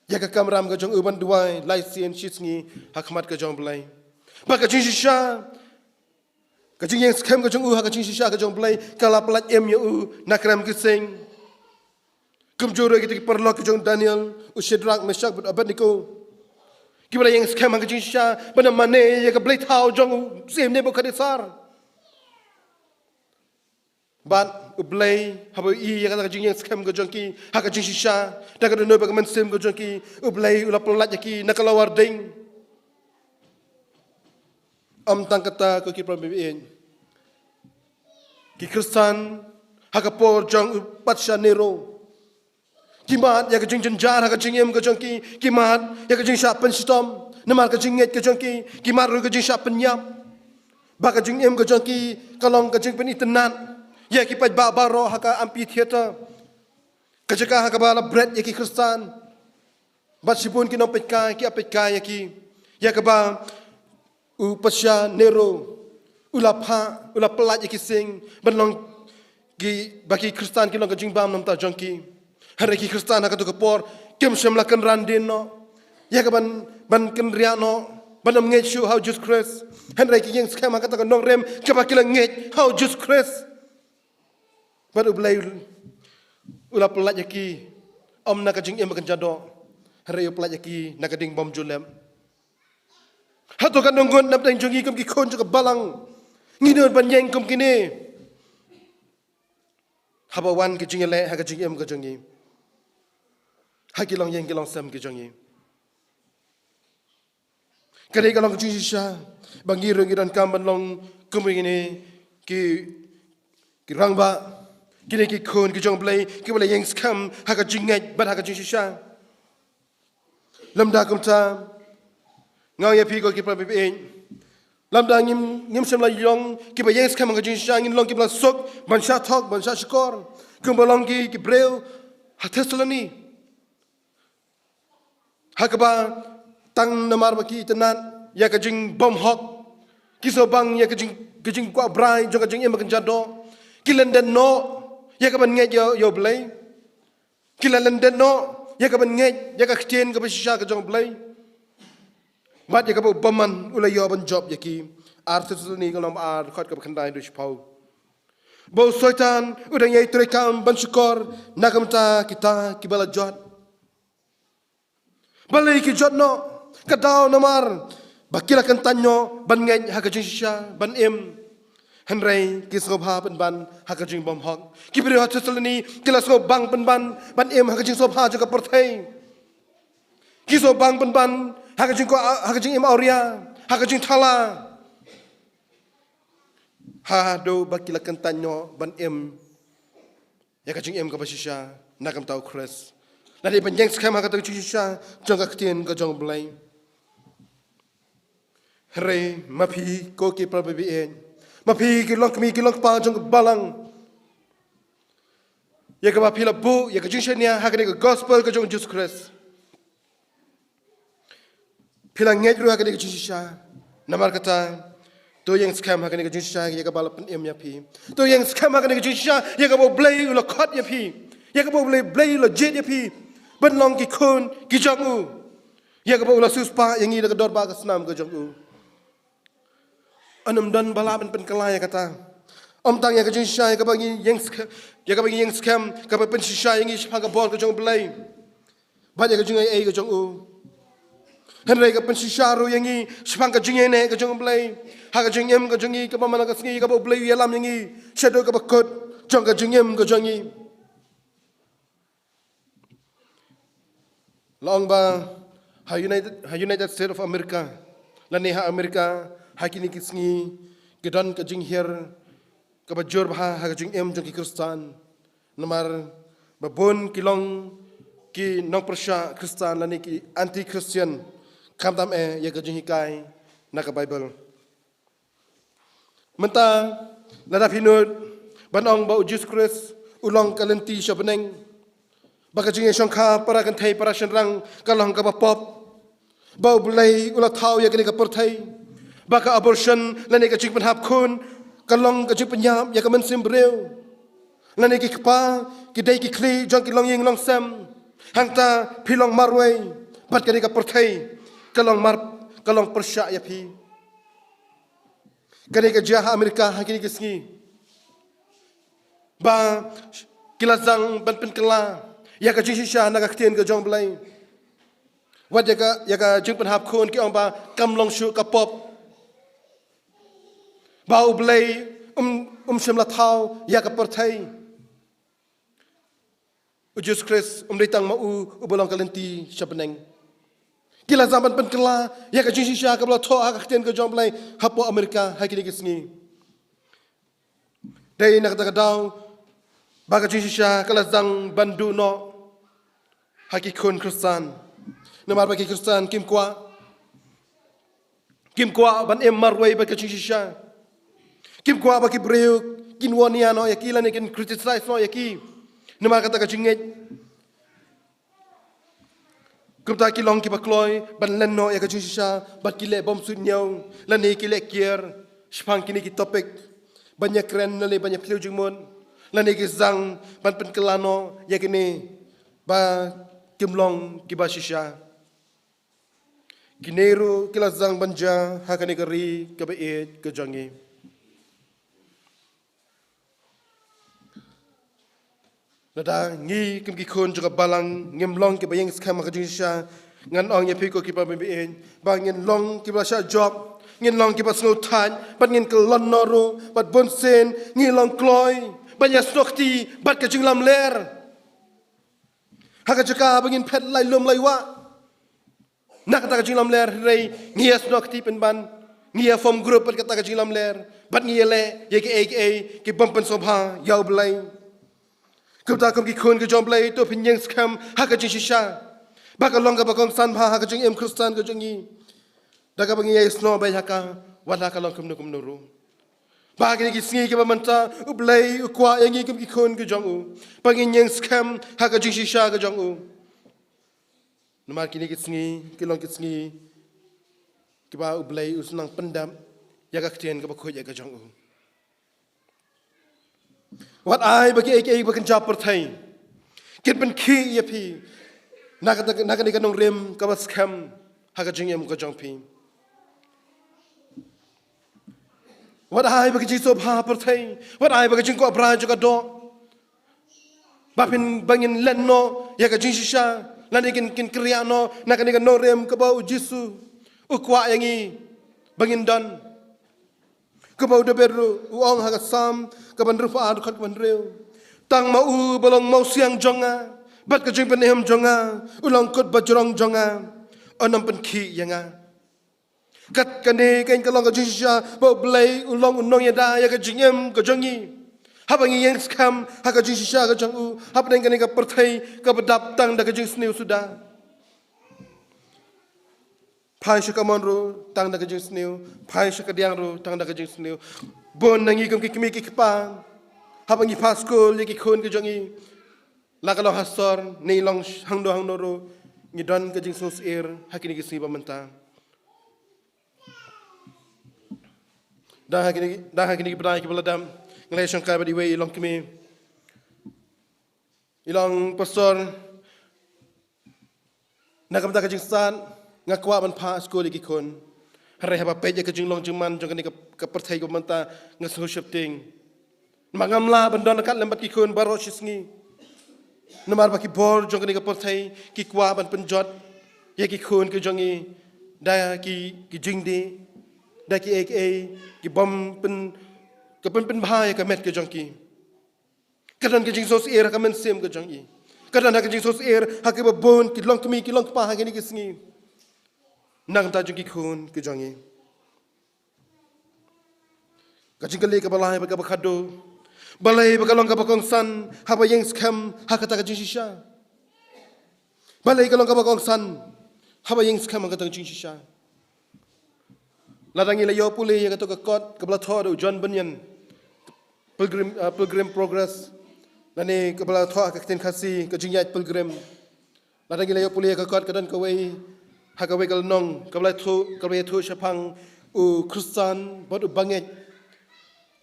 ïa ka kamram ka jong u ban duwai lai sien shi sngi ha khmat ka jong U Blei. Ba ka jingshisha, ka jingïeng skhem ka jong u ha ka jingshisha ka jong U Blei ka la pyllait im ïa u na krem ki sing. Kumjuh ruh kita ki paralok ki jong u Daniel, u Shadrak, Meshak bad Abednego, kiba la ïeng skhem ha ka jingshisha ban ym mane ïa ka blei thaw jong u Syiem Nebukhadnessar. Bad U Blei, haba u ïohi ïa kata ka jingïeng skhem ka jong ki ha ka jingshisha, da ka dohnud bad ka mynsiem ka jong ki, U Blei u la pyllait ïa ki na ka lawar ding. Ym tang kata, ko ki para bangeit, ki Khristan ha ka por jong u Patsha Nero, ki mad ïa ka jingjynjar ha ka jingim ka jong ki, ki mad ïa ka jingshah pynshitom namar ka jingngeit ka jong ki, ki mad ruh ka jingshah pynïap. Ba ka jingim ka jong ki ka long ka jingpynitynnad ïa ki paidbah baroh ha ka amphitheater, ka jaka ha kaba la bret ïa ki Khristan. Bad shibun ki nongpeitkai ki ap peitkai ïa ki, ïa kaba u Patsha Nero u la phah, u la pyllait ïa ki sing ban long ki, ba ki Khristan ki long ka jingbam namar jong ki. Hynrei ki Khristan ha katu ka por kim shym la kynran dien noh ïa ka ban, ban kynriah noh ban ym ngeit shuh ha u Jisu Khrist. Hynrei ki ïeng skhem ha kata ka nongrim kaba ki la ngeit ha u Jisu Khrist. Bad U Blei u la pyllait ïa ki, ym na ka jingim ba kynja doh, hynrei u pyllait ïa ki na ka ding bym ju lep. Hato katno ngut na pdeng jong ngi kum ki khun jong ka balang ngi nud ban ïeng kum kine? Haba wan ka jingïaleh ha ka jingim ka jong ngi, ha ki longïing ki longsem ki jong ngi, kane ka long ka jingshisha ba ngi ruh ngi donkam ban long kum kine ki, ki rangbah, kine ki khun ki jong U Blei kiba la ïeng skhem ha ka jingngeit bad ha ka jingshisha. Lymda kumta, nga ong ïa phi ko ki para bangeit, lymda ngim, ngim shym la long kiba ïeng skhem ha ka jingshisha, ngin long kiba la suk ban shah thok ban shah shukor, kumba long ki, ki briew ha Thessaloni, ha kaba tang namar ba ki itynnad ïa ka jingbymhok, ki sngewbang ïa ka jing, ka jingkwah brai jong ka jingim ba kynja doh, ki lyndet noh ïa ka ban ngeit ïa, ïa U Blei. Ki la lyndet noh ïa ka ban ngeit ïa ka ktien kaba shisha ka jong U Blei, bad ïa kaba u bymman u la ïoh ban jop ïa ki. Ar Thessaloni ka lynnong ba ar, dkhot kaba khyndai haduh shiphew, ba u Soitan u dang ïai treikam ban shukor na ka bynta kita kiba la jot. Balei ki jot noh? Ka daw namar ba ki la kyntait noh ban ngeit ha ka jingshisha, ban im. Hynrei ki sngewbha pynban ha ka jingbymhok. Ki briew ha Thessaloni ki la sngewbang pynban ban im ha ka jingsngewbha jong ka pyrthei. Ki sngewbang pynban ha ka jingkwah, ha ka jingim awria, ha ka jingthala, haduh ba ki la kyntait noh ban im ïa ka jingim kaba shisha na ka bynta u Khrist, lane ban ïeng skhem ha kata ka jingshisha jong ka ktien ka jong U Blei. Hynrei ma phi ko ki para bangeit, ma phi ki longkmie ki longkpa jong ka balang, ïa kaba phi la buh ïa ka jingshaniah ha kane ka gospel ka jong u Jisu Khrist, phi la ngeit ruh ha kane ka jingshisha. Namar kata, to ïeng skhem ha kane ka jingshisha ïa kaba la pynim ïa phi. To ïeng skhem ha kane ka jingshisha ïa kaba U Blei u la khot ïa phi, ïa kaba U Blei, Blei u la jied ïa phi ban long ki khun ki jong u, ïa kaba u la siewspah ïa ngi da ka dorbar ka snam ka jong u. Ym don ba lah ban pynkylla ïa kata. Ym tang ïa ka jingshisha ïa kaba ngi ïeng skhem, ïa kaba ngi ïeng skhem, kaba pynshisha ïa ngi shaphang ka bor ka jong U Blei bad ïa ka jingaiei ka jong u. Hynrei ka pynshisha ruh ïa ngi shaphang ka jingïaineh ka jong U Blei ha ka jingim ka jong ngi, kaba man la ka sngi kaba U Blei u ïalam ïa ngi shaduh kaba kut jong ka jingim ka jong ngi. La ong ba ha United, ha United States of America, lane ha America, ha kine ki sngi ki don ka jinghiar kaba jur bha ha ka jingim jong ki Khristan. Namar ba bun ki long ki nongpyrshah Khristan lane ki anti-Christian, khamtam eh ïa ka jinghikai na ka Baibl. Mynta, lada phi nud ban ong ba U Jisu Khrist u long ka lynti sha bneng, ba ka jingïashongkha para kynthei para shynrang ka long kaba pop, ba U Blei u la thaw ïa kane ka pyrthei, ba ka abortion lane ka jingpynhap khun ka long ka jingpynïap ïa ka mynsiem briew, lane ki kpa ki dei ki khlieh jong ki longïing longsem, hangta phi long marwei bad kane ka pyrthei ka long mar, ka long pyrshah ïa phi. Kane ka jia ha America ha kine ki sngi, ba ki la zang ban pynkylla ïa ka jingshisha na ka ktien ka jong U Blei. Wat ïa ka, ïa ka jingpynhap khun ki ong ba kam long shuh, ka pop, ba U Blei um, um shym la thaw ïa ka pyrthei. U Jisu Khrist um dei tang ma u uba long ka lynti sha bneng. Ki la zang ban pynkylla ïa ka jingshisha kaba la thoh ha ka ktien ka jong U Blei hapoh America ha kine ki sngi. Dei na kata ka daw ba ka jingshisha ka la zang ban duh noh ha ki khun Khristan. Namar ba ki Khristan kim kwah, kim kwah ban im marwei bad ka jingshisha. Kim kwah ba ki briew kin wan ïa noh ïa ki lane kin criticize noh ïa ki namar kata ka jingngeit. Kumta ki long kiba kloi ban len noh ïa ka jingshisha bad ki leh bym suidñiew lane ki leh kiar shaphang kine ki topic, ban ïakren lane ban ïaphylliew jingmut, lane ki zang ban pynkylla noh ïa kine ba kim long kiba shisha. Kine ruh ki la zang ban jia ha kane ka ri kaba ïeit ka jong ngi. Lada ngi kum ki khun jong ka balang ngim long kiba ïeng skhem ha ka jingshisha, ngan ong ïa phi ko ki para bangeit, ba ngin long kiba shah jop, ngin long kiba sngewthait, bad ngin kyllon noh ruh, bad bunsien ngi long kloi ban ïasnoh kti bad ka jinglamler ha ka jaka ba ngin phet lai lum lai wah na kata ka jinglamler. Hynrei ngi ïasnoh kti pynban, ngi ïa form group bad kata ka jinglamler, bad ngi ïaleh ïa kiei kiei ki bym pynsngewbha ïa U Blei. Kumta kum ki khun ka jong U Blei, to phin ïeng skhem ha ka jingshisha ba ka long kaba kongsan bha ha ka jingim Khristan ka jong ngi. Da kaba ngi ïasnoh beit ha ka, wat la ka long kumno kumno ruh. Ba ha kine ki sngi kiba mynta U Blei u kwah ïa ngi kum ki khun ka jong u ba ngin ïeng skhem ha ka jingshisha ka jong u. Namar kine ki sngi ki long ki sngi kiba U Blei u sdang pyndep ïa ka ktien kaba khuid ïa ka jong u. Wat ai ba kiei kiei ba kynja pyrthei kin pynkhih ïa phi na kata, na kane ka nongrim kaba skhem ha ka jingim ka jong phi. Wat ai ba ka jingsngewbha pyrthei, wat ai ba ka jingkwah brai jong ka doh, ba phin, ba ngin len noh ïa ka jingshisha lane kin, kin kyrïah noh na kane ka nongrim kaba U Jisu u kwah ïa ngi ba ngin don. Kumba u Dabid ruh u ong ha ka Salm kaba hynriewphew ar, dkhot kaba hynriew: Tang ma u ba long mawsiang jong nga bad ka jingpynim jong nga, u long kut bajrong jong nga, un ym pynkhih ïa nga. Kat kane keiñ ka long ka jingshisha ba U Blei u long u nongïada ïa ka jingim ka jong ngi. Haba ngi ïeng skhem ha ka jingshisha ka jong u hapdeng kane ka pyrthei kaba dap tang da ka jingsniew suda. Phai sha ka mon ruh tang da ka jingsniew, phai sha ka diang ruh tang da ka jingsniew. Bun na ngi kum ki kmie ki kpa, haba ngi phah skul ïa ki khun ki jong ngi, la ka long ha sor ne long hangno hangno ruh, ngi don ka jingsngewsyier ha kine ki sngi ba mynta. Da ha kine, da ha kine ki bnai kiba la dep, nga la ïashongkai bad iwei i longkmie, i long pastor. Na ka bynta ka jingstad nga kwah ban phah skul ïa ki khun. Hynrei haba peit ïa ka jinglong jingman jong kane ka, ka pyrthei kaba mynta, nga sngew sheptieng. Namar ngam lah ban don ryngkat lem bad ki khun baroh shi sngi. Namar ba ki bor jong kane ka pyrthei ki kwah ban pynjot ïa ki khun ki jong ngi da ki, ki jingdih, da ki ei ki ei, ki bym pyn, ka pynpynbha ïa ka met ka jong ki. Ka don ka jingsngewsih ha ka mynsiem ka jong ngi. Ka don ka jingsngewsih ha kiba bun ki longkmie ki longkpa ha kine ki sngi. Na ka bynta jong ki khun ki jong ngi. Ka jingkylli kaba lai bad kaba khatduh, balei ba ka long kaba kongsan haba ïeng skhem ha kata ka jingshisha? Balei ka long kaba kongsan haba ïeng skhem ha kata ka jingshisha? Lada ngi la ïoh pule ïa kato ka kot kaba la thoh da u John Bunyan, Pilgrim, uh, Pilgrim Progress, lane kaba la thoh ha ka ktien Khasi, ka jingïaid pilgrim. Lada ngi la ïoh pule ïa ka kot, ka don kawei, ha kawei ka lynnong kaba la ïathuh, kaba la ïathuh shaphang u Khristan bad u bangeit.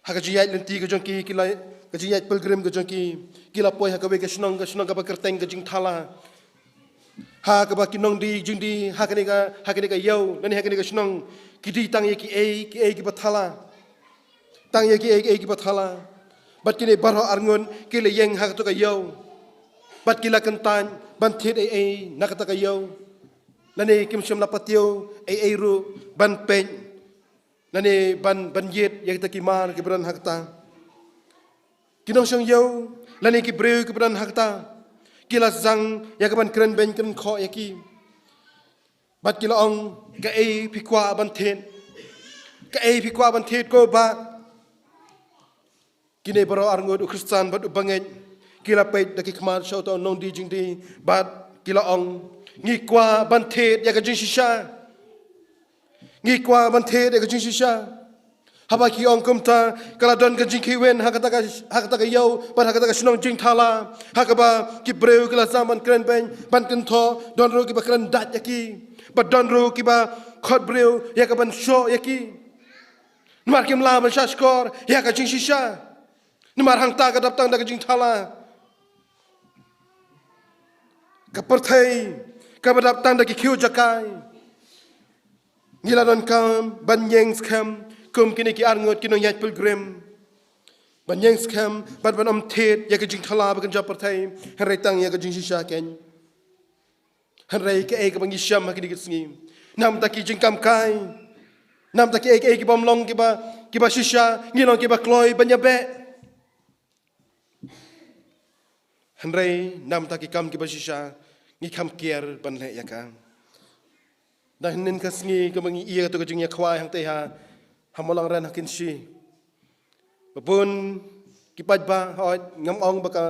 Ha ka jingïaid lynti ka jong ki, ki la, ka jingïaid pilgrim ka jong ki, ki la poi ha kawei ka shnong, ka shnong kaba kyrteng ka Jingthala. Ha kaba ki nongdie jingdie ha kane ka, ha kane ka ïew lane ha kane ka shnong, ki die tang ïa ki ei ki ei kiba thala. Tang ïa ki ei ki ei kiba thala. Bad kine baroh arngut ki la ïeng ha kato ka ïew. Bad ki la kyntait ban thied ei ei na kata ka ïew. Lane kim shym la patiew ei ei ruh ban peit, lane ban, ban ïit ïa kita ki mar kiba don ha kata. Ki nongshong ïew lane ki briew kiba don ha kata, ki la sdang ïa ka ban kren beiñ kren khoh ïa ki. Bad ki la ong, kaei phi kwah ban thied? Kaei phi kwah ban thied ko bah? Kine baroh arngut, u Khristan bad u bangeit, ki la peit da ki khmat sha uto u nongdie jingdie bad ki la ong, ngi kwah ban thied ïa ka jingshisha. Ngi kwah ban thied ïa ka jingshisha. Haba ki ong kumta, ka la don ka jingkhihwin ha kata ka, ha kata ka ïew bad ha kata ka shnong Jingthala, ha kaba ki briew ki la sdang ban kren beiñ ban kynthoh, don ruh kiba kren dait ïa ki, bad don ruh kiba khot briew ïa ka ban shoh ïa ki. Namar kim lah ban shahshkor ïa ka jingshisha. Namar hangta ka dap tang da ka jingthala. Ka pyrthei kaba dap tang da ki khiew jakai. Ngi la donkam ban ïeng skhem kum kine ki arngut ki nongïaid pilgrim, ban ïeng skhem bad ban ym thied ïa ka jingthala ba kynja pyrthei, hynrei tang ïa ka jingshisha keiñ. Hynrei kaei kaba ngi shem ha kine ki sngi? Namar ki jingkam kai, namar kiei kiei ki bym long kiba, kiba shisha, ngi long kiba kloi ban ïabeh. Hynrei namar ki kam kiba shisha, ngi kham kiar ban leh ïa ka. Da hynnin ka sngi kaba ngi ïa kato ka jingïakhwai hangtei ha, ha Mawlangren ha Kynshi, ba bun ki paidbah, hooid, ngam ong ba ka,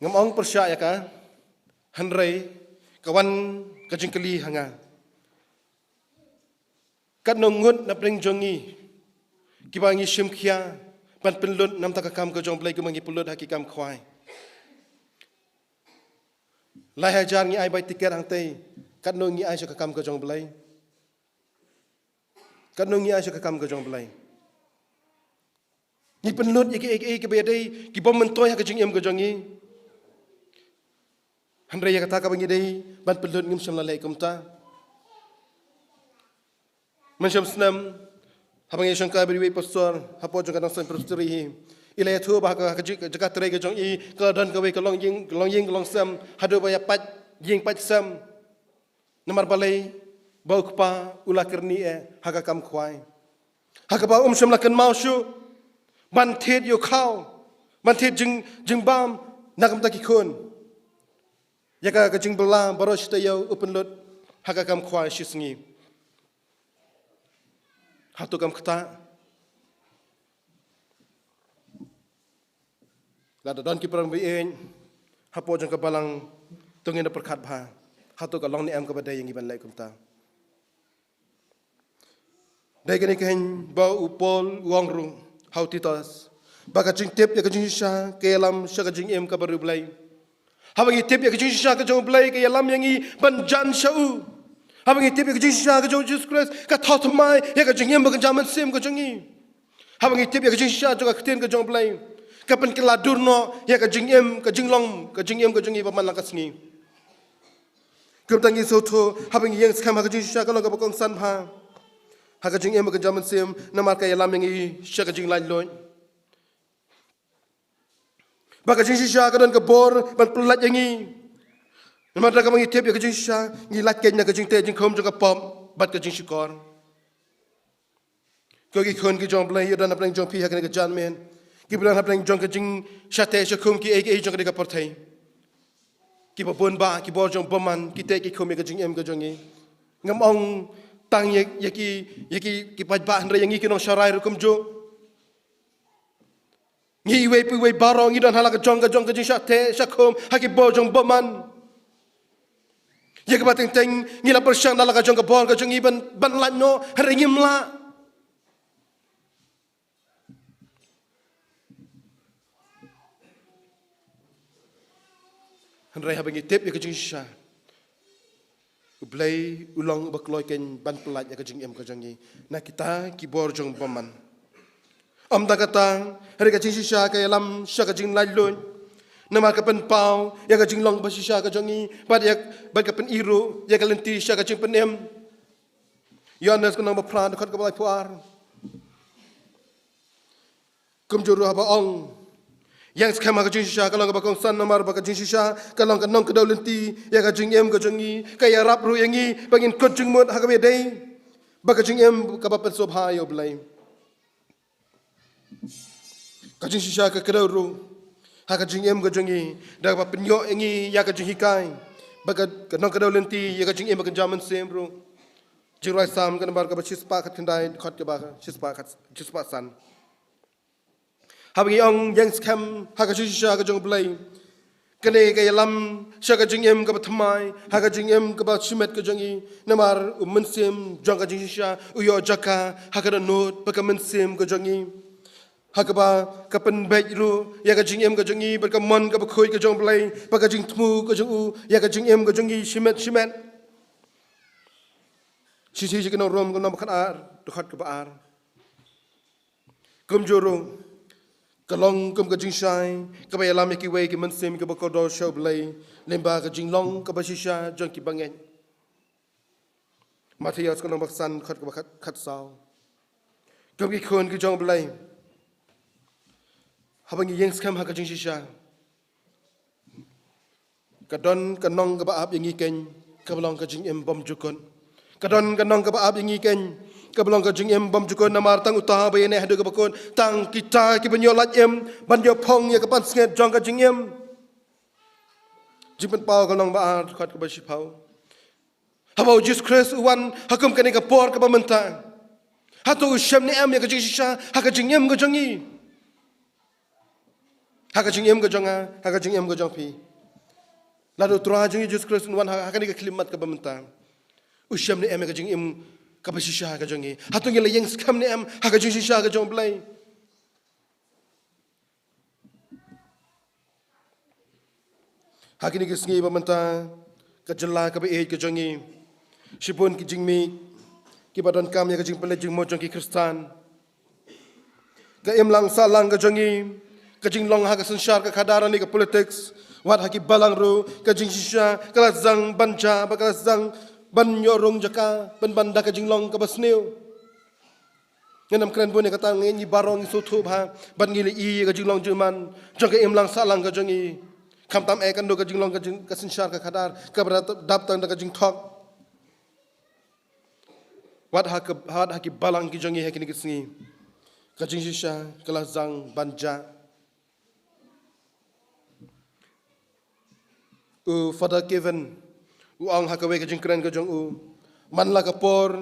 ngam ong pyrshah ïa ka, hynrei ka wan ka jingkylli ha nga, katno ngut na pdeng jong ngi kiba ngi shim khia ban pynlut namar ka kam ka jong U Blei kumba ngi pynlut ha ki kam khwai? Lai hajar ngi ai bai tiket hangtei, katno ngi ai sha ka kam ka jong U Blei? Katno ngi ai sha ka kam ka jong U Blei? Ngi pynlut ïa kiei kiei kiba ïadei, ki bym myntoi ha ka jingim ka jong ngi. Hynrei ïa kata kaba ngi dei ban pynlut ngim shym la leh kumta. Mynshem snem, haba ngi shongkai bad iwei i pastor hapoh jong ka Nongstoiñ Presbytery hi, i la ïathuh ba ha ka, ha ka jaka trei ka jong i, ka la don kawei ka longïing, ka longïing ka longsem haduh ba ïa pait ïing pait sem. Namar balei? Ba u kpa u la kyrni eh ha ka kam khwai, ha kaba um shym la kynmaw shuh ban thied ïa u khaw, ban thied jing, jingbam na ka bynta ki khun. Ïa ka, ka jingbylla baroh shi taïew u pynlut ha ka kam khwai shi sngi. Hato kam ktah? Lada don ki para baieit hapoh jong ka balang, to ngin da pyrkhat bha, hato ka long ne em kaba dei ïa ngi ban leh kumta? Dei kane keiñ ba u Paul u ong ruh ha u Titus, ba ka jingtip ïa ka jingshisha ka ïalam sha ka jingim kaba riewblei. Haba ngi tip ïa ka jingshisha ka jong U Blei ka ïalam ïa ngi ban jan sha u. Haba ngi tip ïa ka jingshisha ka jong U Jisu Khrist ka thaw thymmai ïa ka jingim ba kynja mynsiem ka jong ngi. Haba ngi tip ïa ka jingshisha jong ka ktien ka jong U Blei, ka pynkylla dur noh ïa ka jingim, ka jinglong, ka jingim ka jong ngi ba man la ka sngi. Kumta ngi sngewthuh, haba ngi ïeng skhem ha ka jingshisha ka long kaba kongsan bha ha ka jingim ba kynja mynsiem, namar ka ïalam ïa ngi sha ka jinglaitluid. Ba ka jingshisha ka don ka bor ban pyllait ïa ngi. Namar da kaba ngi tip ïa ka jingshisha, ngi lait keiñ na ka jingteh jingkhum jong ka pop bad ka jingshukor. Ko ki khun ki jong U Blei, ïoh don hapdeng jong phi ha kane ka janmiet, kiba don hapdeng jong ka jingshah teh shah khum kiei kiei jong kane ka pyrthei. Kiba bun bah ki bor jong bymman ki teh ki khum ïa ka jingim ka jong ngi. Ngam ong tang ïa, ïa ki, ïa ki, ki paidbah, hynrei ïa ngi ki nongsharai ruh kumjuh. Ngi iwei pa iwei baroh ngi don ha la ka jong ka jong ka jingshah teh shah khum ha ki bor jong bymman. Ïa kaba teng teng ngi la pyrshang da la ka jong ka bor ka jong ngi ban, ban lait noh, hynrei ngim lah. Hynrei haba ngi tip ïa ka jingshisha, U Blei u long uba kloi keiñ ban pyllait ïa ka jingim ka jong ngi na kita ki bor jong bymman. Ym tang kata, hynrei ka jingshisha ka ïalam sha ka jinglaitluid. Namar ka pynpaw ïa ka jinglong ba shisha ka jong ngi, bad ïa, bad ka pyni ruh ïa ka lynti sha ka jingpynim. Ïoannis ka lynnong ba phra, dkhot kaba laiphew ar. Kumjuh ruh haba ong, ïeng skhem ha ka jingshisha ka long kaba kongsan, namar ba ka jingshisha ka long ka nongkdew lynti ïa ka jingim ka jong ngi, ka ïarap ruh ïa ngi ba ngin kut jingmut ha kaba ïadei bad ka jingim kaba pynsngewbha ïa U Blei. Ka jingshisha ka kdew ruh ha ka jingim ka jong ngi da kaba pynïoh ïa ngi ïa ka jinghikai bad ka, ka nongkdew lynti ïa ka jingim ba kynja mynsiem ruh. Jingrwai Salm ka nambar kaba shispah khatkhyndai, dkhot kaba shispah khat, shispah san. Haba ngi ong ïeng skhem ha ka jingshisha ka jong U Blei, kane ka ïalam sha ka jingim kaba thymmai, ha ka jingim kaba shimet ka jong ngi. Namar u mynsiem jong ka jingshisha u ïoh jaka ha ka dohnud bad ka mynsiem ka jong ngi, ha kaba ka pynbeit ruh ïa ka jingim ka jong ngi bad ka mon kaba khuid ka jong U Blei bad ka jingthmu ka jong u ïa ka jingim ka jong ngi shimet shimet. Shithi sha ki nong Rom ka lynnong ba khatar, dkhot kaba ar. Kumjuh ruh ka long kum ka jingshai kaba ïalam ïa kiwei ki mynsiem kiba kordor sha U Blei lyngba ka jinglong kaba shisha jong ki bangeit. Mathaios ka lynnong ba san, dkhot kaba khat, khatsaw. Kum ki khun ki jong U Blei, haba ngi ïeng skhem ha ka jingshisha, ka don ka nong kaba ap ïa ngi keiñ kaba long ka jingim bymjukut. Ka don ka nong kaba ap ïa ngi keiñ kaba long ka jingim bymjukut, namar tang uta ba ïaineh haduh kaba kut, tang kita kiba ïoh lait im ban ïoh phong ïa ka pansngiat jong ka jingim. Jingpynpaw ka lynnong ba ar, dkhot kaba shiphew. Haba U Jisu Khrist u wan ha kum kane ka por kaba mynta, hato u shem ne em ïa ka jingshisha ha ka jingim ka jong ngi? Ha ka jingim ka jong nga, ha ka jingim ka jong phi. Lada U Trai jong ngi U Jisu Khrist un wan ha, ha kane ka khyllipmat kaba mynta, u shem ne em ïa ka jingim kaba shisha ka jong ngi? Hato ngi la ïeng skhem ne em ha ka jingshisha ka jong U Blei? Ha kine ki sngi ba mynta, ka jylla kaba ïeit ka jong ngi, shibun ki jingmih kiba donkam ïa ka jingpynleit jingmut jong ki Khristan. Ka imlang sahlang ka jong ngi, ka jinglong ha ka synshar ka khadar ne ka politics, wat ha ki balang ruh ka jingshisha ka la sdang ban jah, ba ka la sdang ban ïoh rung jaka, ban ban da ka jinglong kaba sniew. Ngan ym kren bun ïa kata, ngi baroh ngi sngewthuh bha bad ngi la ïohi ïa ka jinglong jingman jong ka imlang sahlang ka jong ngi. Khamtam eh katno ka jinglong ka jing, ka synshar ka khadar kaba dap, dap tang da ka jingthok. Wat ha ka, wat ha ki balang ki jong ngi ha kine ki sngi, ka jingshisha ka la sdang ban jah. U Father Kevin u ong ha kawei ka jingkren ka jong u, man la ka por,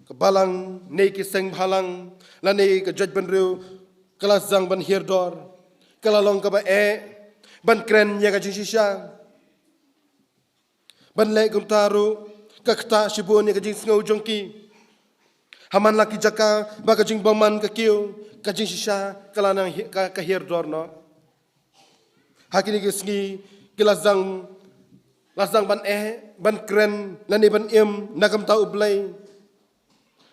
ka balang ne ki seng bhalang lane ka jaitbynriew ka la sdang ban hiar dor, ka la long kaba eh ban kren ïa ka jingshisha. Ban leh kumta ruh ka ktah shibun ïa ka jingsngew jong ki. Ha man la ki jaka ba ka jingbymman ka kiew, ka jingshisha ka la nang hi-, ka, ka hiar dor noh. Ha kine ki sngi ki la sdang, la sdang ban eh, ban kren lane ban im na ka bynta U Blei.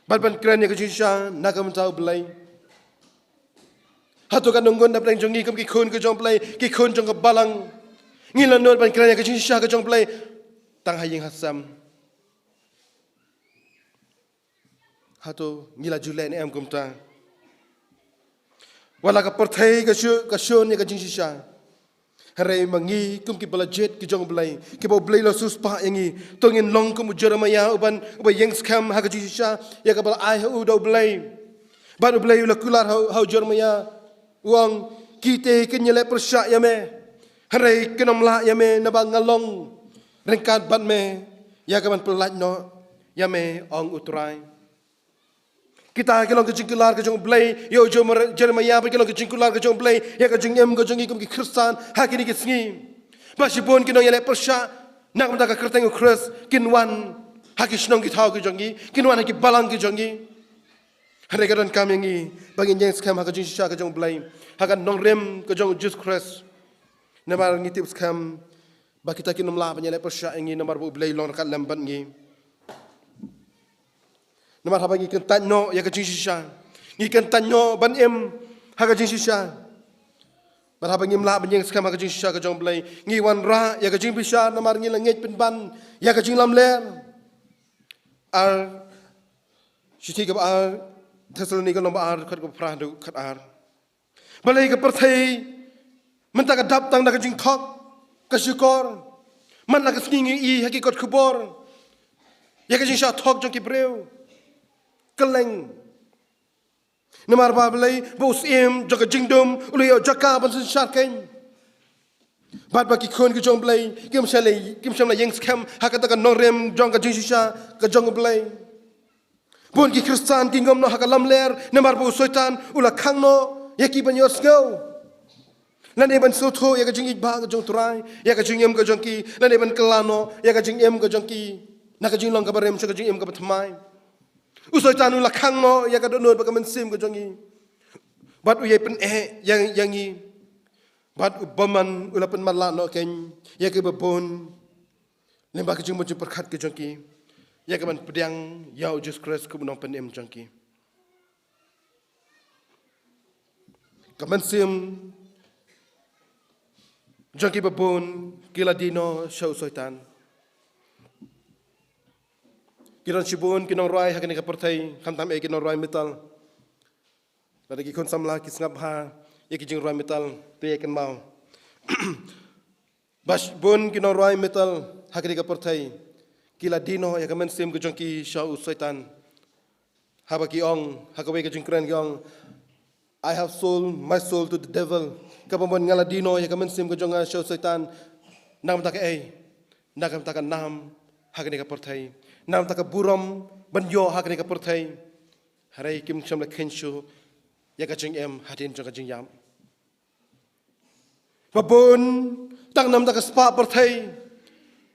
Bad ban kren ïa ka jingshisha na ka bynta U Blei. Hato katno ngut na pdeng jong ngi kum ki khun ka jong U Blei, ki khun jong ka balang, ngi la nud ban kren ïa ka jingshisha ka jong U Blei tang ha ïing ha sem? Hato ngi la ju leh ne em kumta? Wat la ka pyrthei ka shu, ka shun ïa ka jingshisha, Hynrei ma ngi kum ki ba la jied ki jong U Blei, ki ba U Blei la siewspah ïa ngi, to ngin long kum u Jeremiah uban, uba ïeng skhem ha ka jingshisha ïa ka ba la ai ha u da U Blei. Bad U Blei u la kular ha, ha u Jeremiah, u ong, kite kin ïaleh pyrshah ïa me, hynrei kin ym lah ïa me, naba nga long ryngkat bad me ïa ka ban pyllait noh ïa me, ong U Trai. Kita ki long ka jingkular ka jong U Blei ïa u Jer-, Jeremiah, bad ki long ka jingkular ka jong U Blei ïa ka jingim ka jong ngi kum ki Khristan ha kine ki sngi. Ba shibun ki nongïaleh pyrshah na ka bynta ka kyrteng U Khrist kin wan ha ki shnong ki thaw ki jong ngi, kin wan ha ki balang ki jong ngi. Hynrei ka donkam ïa ngi ba ngin ïeng skhem ha ka jingshisha ka jong U Blei, ha ka nongrim ka jong U Jisu Khrist. Namar ngi tip skhem ba kita kin ym lah ban ïaleh pyrshah ïa ngi, namar ba U Blei u long ryngkat lem bad ngi. Namar haba ngi kyntait noh ïa ka jingshisha, ngi kyntait noh ban im ha ka jingshisha, namar haba ngim lah ban ïeng skhem ha ka jingshisha ka jong U Blei, ngi wanrah ïa ka jingbishar, namar ngi la ngeit pynban ïa ka jinglamler. Ar, shithi kaba ar Thessalonika lynnong ba ar, dkhot kaba phra haduh khatar. Balei ka pyrthei mynta ka dap tang da ka jingthok, ka shukor? Man la ka sngi ngi ïohi ha ki kot khubor ïa ka jingshah thok jong ki briew. Kylleng. Namar ba balei? Ba u syiem jong ka jingdum u la ïoh jaka ban synshar keiñ. Bad ba ki khun ki jong U Blei kim shym la, kim shym la ïeng skhem ha kata ka nongrim jong ka jingshisha ka jong U Blei. Bun ki Khristan ki ngam noh ha ka lamler namar ba u Soitan u la khang noh ïa ki ban ïohsngew, lane ban sngewthuh ïa ka jingïeit ba ka jong U Trai ïa ka jingim ka jong ki, lane ban kylla noh ïa ka jingim ka jong ki na ka jinglong kaba rim sha ka jingim kaba thymmai. U Soitan u la khang noh ïa ka dohnud bad ka mynsiem ka jong ngi, bad u ïai pyneh ïa, ïa ngi. Bad u bymman u la pynmatlah noh keiñ ïa ki babun lyngba ka jingmut jingpyrkhat ka jong ki ïa ka ban pdiang ïa U Jisu Khrist kum u Nongpynim jong ki. Ka mynsiem jong ki babun ki la die noh sha u Soitan. Ki don shibun ki nongrwai ha kane ka pyrthei, khamtam eh ki nongrwai metal. Lada ki khun samla ki sngap bha ïa ki jingrwai metal, te ïa kynmaw. Ba shibun ki nongrwai metal ha kane ka pyrthei ki la die noh ïa ka mynsiem ka jong ki sha u Soitan. Haba ki ong, ha kawei ka jingkren ki ong, "I have sold my soul to the devil." Kaba mut nga la die noh ïa ka mynsiem ka jong nga sha u Soitan. Na ka bynta kaei? Na ka bynta ka nam ha kane ka pyrthei, na ka bynta ka burom ban ïoh ha kane ka pyrthei. Hynrei kim shym la kheiñ shuh ïa ka jingim hadien jong ka jingïap. Babun, tang namar ka spah pyrthei,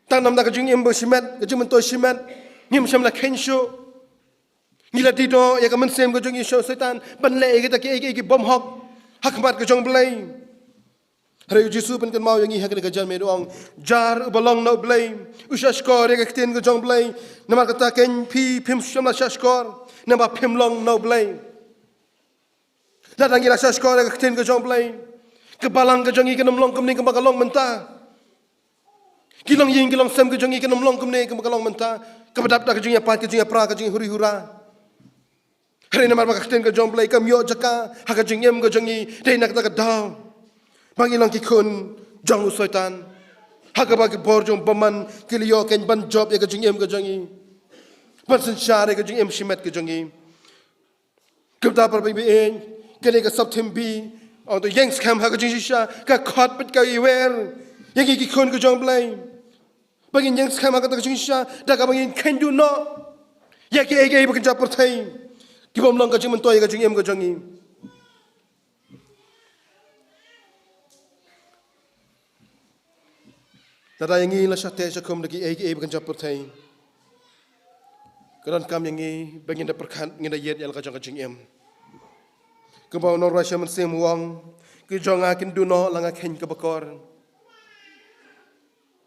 tang namar ka jingim ba shimet, ka jingmyntoi shimet, ngim shym la kheiñ shuh. Ngi la die noh ïa ka mynsiem ka jong ngi sha u Soitan ban leh ïa kita kiei kiei ki bymhok ha khmat ka jong U Blei. Hynrei U Jisu u pynkynmaw ïa ngi ha kane ka janmiet, u ong, jar uba long na U Blei u shahshkor ïa ka ktien ka jong U Blei. Namar kata keiñ phi phim shym la shahshkor, namar phim long na U Blei. Lada ngi la shahshkor ïa ka ktien ka jong U Blei, ka balang ka jong ngi kan ym long kumne kumba ka long mynta. Ki longïing ki longsem ka jong ngi kan ym long kumne kumba ka long mynta, kaba dap da ka jingïapait, ka jingïapra, ka jinghuri hura. Hynrei namar ba ka ktien ka jong U Blei kam ïoh jaka ha ka jingim ka jong ngi, dei na kata ka daw ba ngi long ki khun jong u Soitan, ha kaba ki bor jong u bymman ki la ïoh keiñ ban jop ïa ka jingim ka jong ngi, ban synshar ïa ka jingim shimet ka jong ngi. Kumta para bangeit, kane ka sap thim B, ong to ïeng skhem ha ka jingshisha, ka khot bad ka iwer ïa ngi ki khun ka jong U Blei ba ngin ïeng skhem ha kata ka jingshisha da kaba ngin kheiñ duh noh ïa kiei kiei ba kynja pyrthei, ki bym long ka jingmyntoi ïa ka jingim ka jong ngi. Lada ïa ngi la shah teh shah khum da kiei kiei ba kynja pyrthei, ka donkam ïa ngi ba ngin da pyrkhat, ngin da ïeit ïa la ka jong ka jingim. Kumba u nongrwai shimet u ong, ki jong nga kin duh noh la nga kheiñ kaba kor.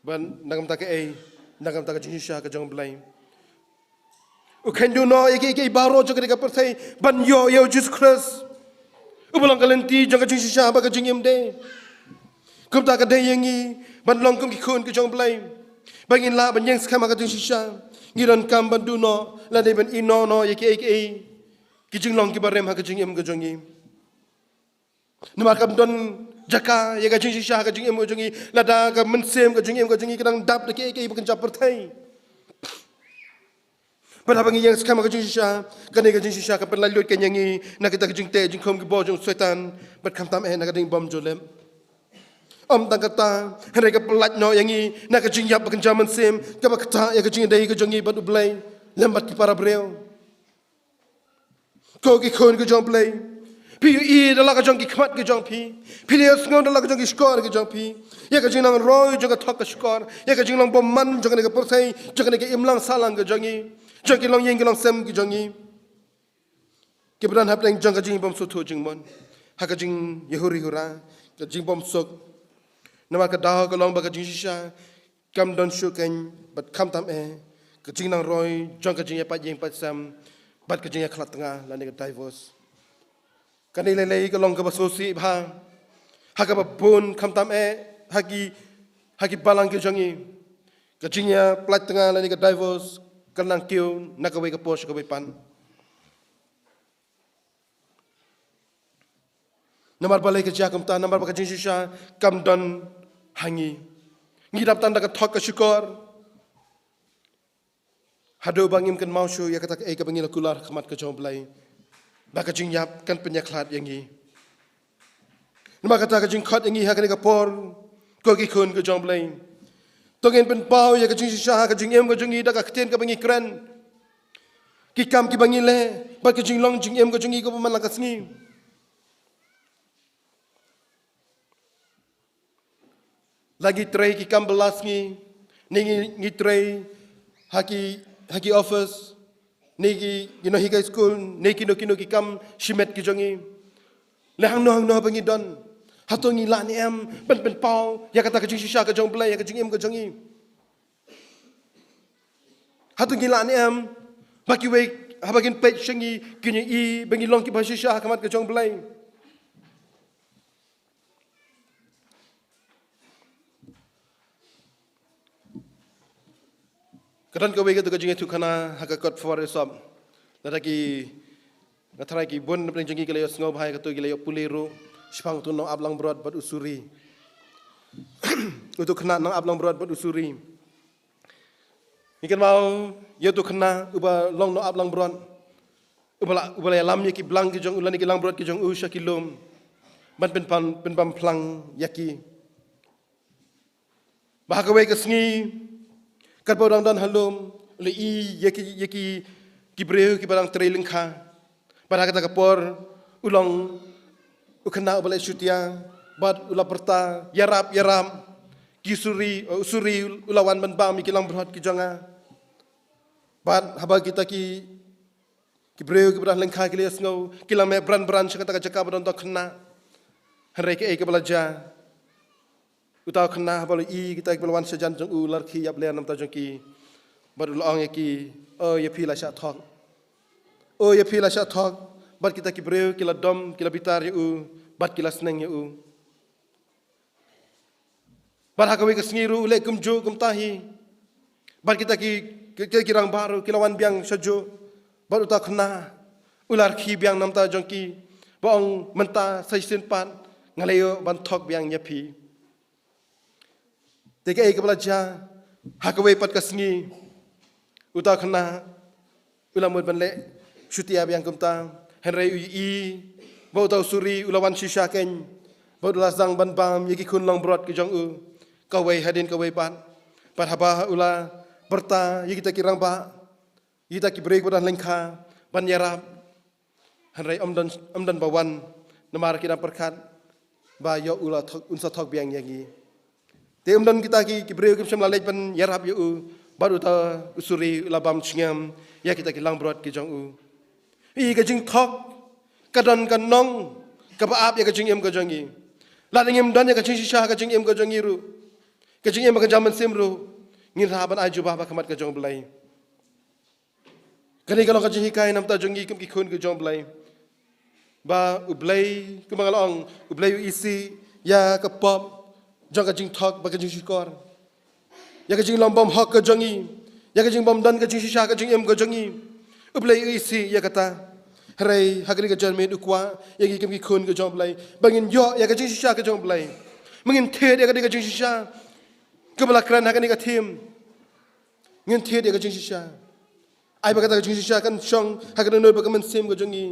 Ban, na ka bynta kaei? Na ka bynta ka jingshisha ka jong U Blei. U kheiñ duh noh ïa kiei kiei baroh jong kane ka pyrthei ban ïoh ïa u Jisu Khrist, uba long ka lynti jong ka jingshisha bad ka jingim de. Kumta ka dei ïa ngi ban long kum ki khun ki jong U Blei ba ngin lah ban ïeng skhem ha ka jingshisha. Ngi donkam ban duh noh lane ban ïehnoh noh ïa kiei kiei ki jinglong kiba rim ha ka jingim ka jong ngi. Namar kam don jaka ïa ka jingshisha ka jingim ka jong ngi, lada ka mynsiem ka jingim ka jong ngi ka dang dap da kiei kiei ba kynja pyrthei. Bad haba ngi ïeng skhem ha ka jingshisha, kane ka jingshisha ka pynlait lut ka ïa ngi na kita ka jingteh jingkhum ki bor jong u Soitan, bad khamtam eh na ka jingbymjulep. Ym tang kata, hynrei ka pynlait noh ïa ngi na ka jingïap ba kynja mynsiem, kaba ktah ïa ka jingïadei ka jong ngi bad U Blei lem bad ki para briew. Ko ki khun ki jong U Blei, phi ïohi da la ka jong ki khmat ki jong phi, phi la ïohsngew da la ka jong ki shkor ki jong phi ïa ka jingnang roi jong ka thok ka shkor, ïa ka jinglong bymman jong kane ka pyrthei, jong kane ka imlang sahlang ka jong ngi, jong ki longïing ki longsem ki jong ngi. Ki ba don hapdeng jong ka jingbymsuk jingmut, ha ka jingïahuri hura, ka jingbymsuk. Namar ka daw ka long ba ka jingshisha kam don shuh keiñ, bad khamtam eh ka jingnang roi jong ka jingïapait ïing pait sem bad ka jingïakhlad tnga lane ka divorce. Kane lei lei ka long kaba sngewsih bha ha kaba bun, khamtam eh ha ki, ha ki balang ki jong ngi. Ka jingïapait tnga lane ka divorce ka nang kiew na kawei ka por sha kawei pat. Namar balei ka jia kumta? Namar ba ka jingshisha kam don ha ngi. Ngi dap tang da ka thok ka shukor. Haduh ba ngim kynmaw shuh ïa kata kaei kaba ngi la kular ha khmat ka jong U Blei, ba ka jingïap kan pynïakhlad ïa ngi. Namar kata ka jingkhot ïa ngi ha kane ka por, ko ki khun ka jong U Blei, to ngin pynpaw ïa ka jingshisha ha ka jingim ka jong ngi da ka ktien kaba ngi kren, ki kam kiba ngi leh, bad ka jinglong jingim ka jong ngi kaba man la ka sngi. La ngi trei ki kam ba la sngi, ne ngi, ngi trei ha ki, ha ki office, ne ki, ki nonghikai skul, ne kino kino ki kam shimet ki jong ngi. Lane hangno hangno ba ngi don, hato ngi lah ne em ban pynpaw ïa kata ka jingshisha ka jong U Blei ha ka jingim ka jong ngi? Hato ngi lah ne em ba kiwei haba kin peit sha ngi kin ïohi ba ngi long kiba shisha ha khmat ka jong U Blei? Ka don kawei katu ka jingïathuhkhana ha ka kot For Aesop. Lada ki, nga tharai ki bun na pdeng jong ngi ki la ïohsngew bha ïa katu, ki la ïoh pule ruh shaphang utu u nongap langbrot bad u suri. Utu u khynnah nongap langbrot bad u suri. Ngi kynmaw ïa utu u khynnah uba long nongap langbrot, uba la, uba la ïalam ïa ki blang ki jong u lane ki langbrot ki jong u sha ki lum ban pynpam, pynpam phlang ïa ki. Ba ha kawei ka sngi, katba u dang don ha lum, u la ïohi ïa ki, ïa ki, ki briew kiba dang trei lyngkha. Bad ha kata ka por u long u khynnah uba leh shutia, bad u la pyrta, "Ïarap, ïarap, ki suri, u suri u la wan ban bam ïa ki langbrot ki jong nga." Bad haba kita ki, ki briew kiba dang lyngkha ki la ïohsngew, ki la meh bran bran sha kata ka jaka ba don uta u khynnah. Hynrei kaei kaba la jia? Uta u khynnah haba u la ïohi kita kiba la wan shajan jong u, u la rkhie ïap ler na bynta jong ki, bad u la ong ïa ki, "O ïa phi la shah thok. O ïa phi la shah thok." Bad kita ki briew ki la dom, ki la bitar ïa u, bad ki la sneng ïa u. Bad ha kawei ka sngi ruh u leh kumjuh kumta hi. Bad kita ki, ki, ki, ki rangbah ruh ki la wan biang shajuh. Bad uta u khynnah u la rkhie biang na bynta jong ki, ba ong, "Mynta sa shisien pat nga la ïoh ban thok biang ïa phi." Te kaei kaba la jia? Ha kawei pat ka sngi uta u khynnah u la mut ban leh shutia biang kumta, hynrei u ïohi ba uta u suri u la wan shisha keiñ, bad u la sdang ban bam ïa ki khun langbrot ki jong u, kawei hadien kawei pat. Bad haba u la pyrta ïa kita ki rangbah, ïa kita ki briew kiba dang lyngkha ban ïarap, hynrei ym don, ym don ba wan, namar ki dang pyrkhat ba ïoh u la thok, un sa thok biang ïa ngi. Te ym don kita ki, ki briew kim shym la leit ban ïarap ïa u, bad uta u suri u la bam shngiam ïa kita ki langbrot ki jong u. Ïa ka jingthok ka don ka nong kaba ap ïa ka jingim ka jong ngi. Lada ngim don ïa ka jingshisha ha ka jingim ka jong ngi ruh, ka jingim ba kynja mynsiem ruh, ngin hap ban ai jubab ha khmat ka jong U Blei. Kane ka long ka jinghikai na bynta jong ngi kum ki khun ki jong U Blei, ba U Blei, kumba nga la ong, U Blei u isih ïa ka pop jong ka jingthok bad ka jingshukor, ïa ka jinglong bymhok ka jong ngi, ïa ka jingbymdon ka jingshisha ka jingim ka jong ngi. U Blei u isih ïa kata. Hynrei ha kane ka janmiet u kwah ïa ngi kum ki khun ka jong U Blei ba ngin ïoh ïa ka jingshisha ka jong U Blei. Ba ngin thied ïa kane ka jingshisha kaba la kren ha kane ka theme. Ngin thied ïa ka jingshisha. Ai ba kata ka jingshisha kan shong ha ka dohnud bad ka mynsiem ka jong ngi,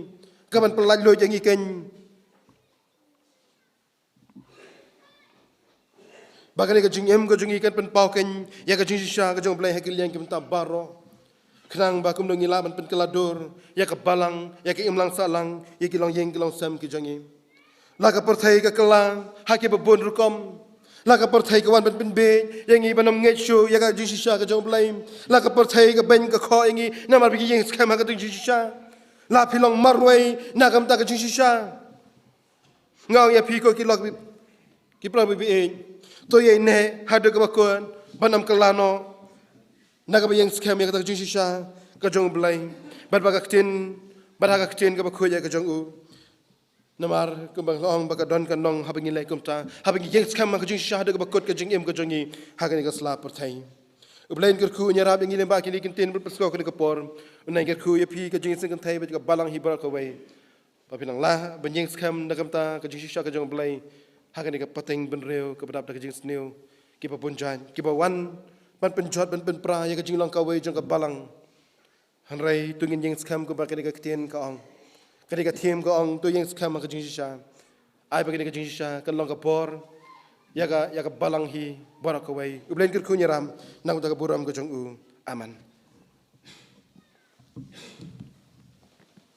kaban pyllait luid ïa ngi keiñ. Ba kane ka jingim ka jong ngi kan pynpaw keiñ ïa ka jingshisha ka jong U Blei ha ki liang ki bynta baroh. Khnang ba kumno ngi lah ban pynkylla dur ïa ka balang, ïa ka imlang sahlang, ïa ki longïing ki longsem ki jong ngi. La ka pyrthei ka kylla ha kiba bun rukom. La ka pyrthei ka wan ban pynbiej ïa ngi ban ym ngeit shuh ïa ka jingshisha ka jong U Blei. La ka pyrthei ka beiñ ka khoh ïa ngi namar ba ngi ïeng skhem ha ka jingshisha. La phi long marwei na ka bynta ka jingshisha. Nga ong ïa phi ko ki lok, ki para bangeit, to ïaineh haduh kaba kut ban ym kylla noh na kaba ïeng skhem ïa kata ka jingshisha ka jong U Blei. Bad ba ka ktien, bad ha ka ktien kaba khuid ïa ka jong u. Namar kumba nga ong ba ka don ka nong haba ngi leh kumta, haba ngi ïeng skhem ha ka jingshisha haduh kaba kut ka jingim ka jong ngi ha kane ka sla pyrthei. U Blei un kyrkhu un ïarap ïa ngi lyngba kine ki ktien bad pyrshah kane ka por. Un kyrkhu ïa phi ka jingsngewthuh bad ka balang hi baroh kawei. Ba phin nang lah ban ïeng skhem na ka bynta ka jingshisha ka jong U Blei ha kane ka pateng bynriew kaba dap da ka jingsniew, kiba bun jait kiba wan ban pynjot ban pynpra ïa ka jinglong kawei jong ka balang. Hynrei to ngin ïeng skhem kumba kane ka ktien ka ong, kane ka theme ka ong, to ïeng skhem ha ka jingshisha. Ai ba kane ka jingshisha kan long ka bor ïa ka, ïa ka balang hi baroh kawei. U Blei un kyrkhu un ïarap na ka bynta ka burom ka jong u. Amen.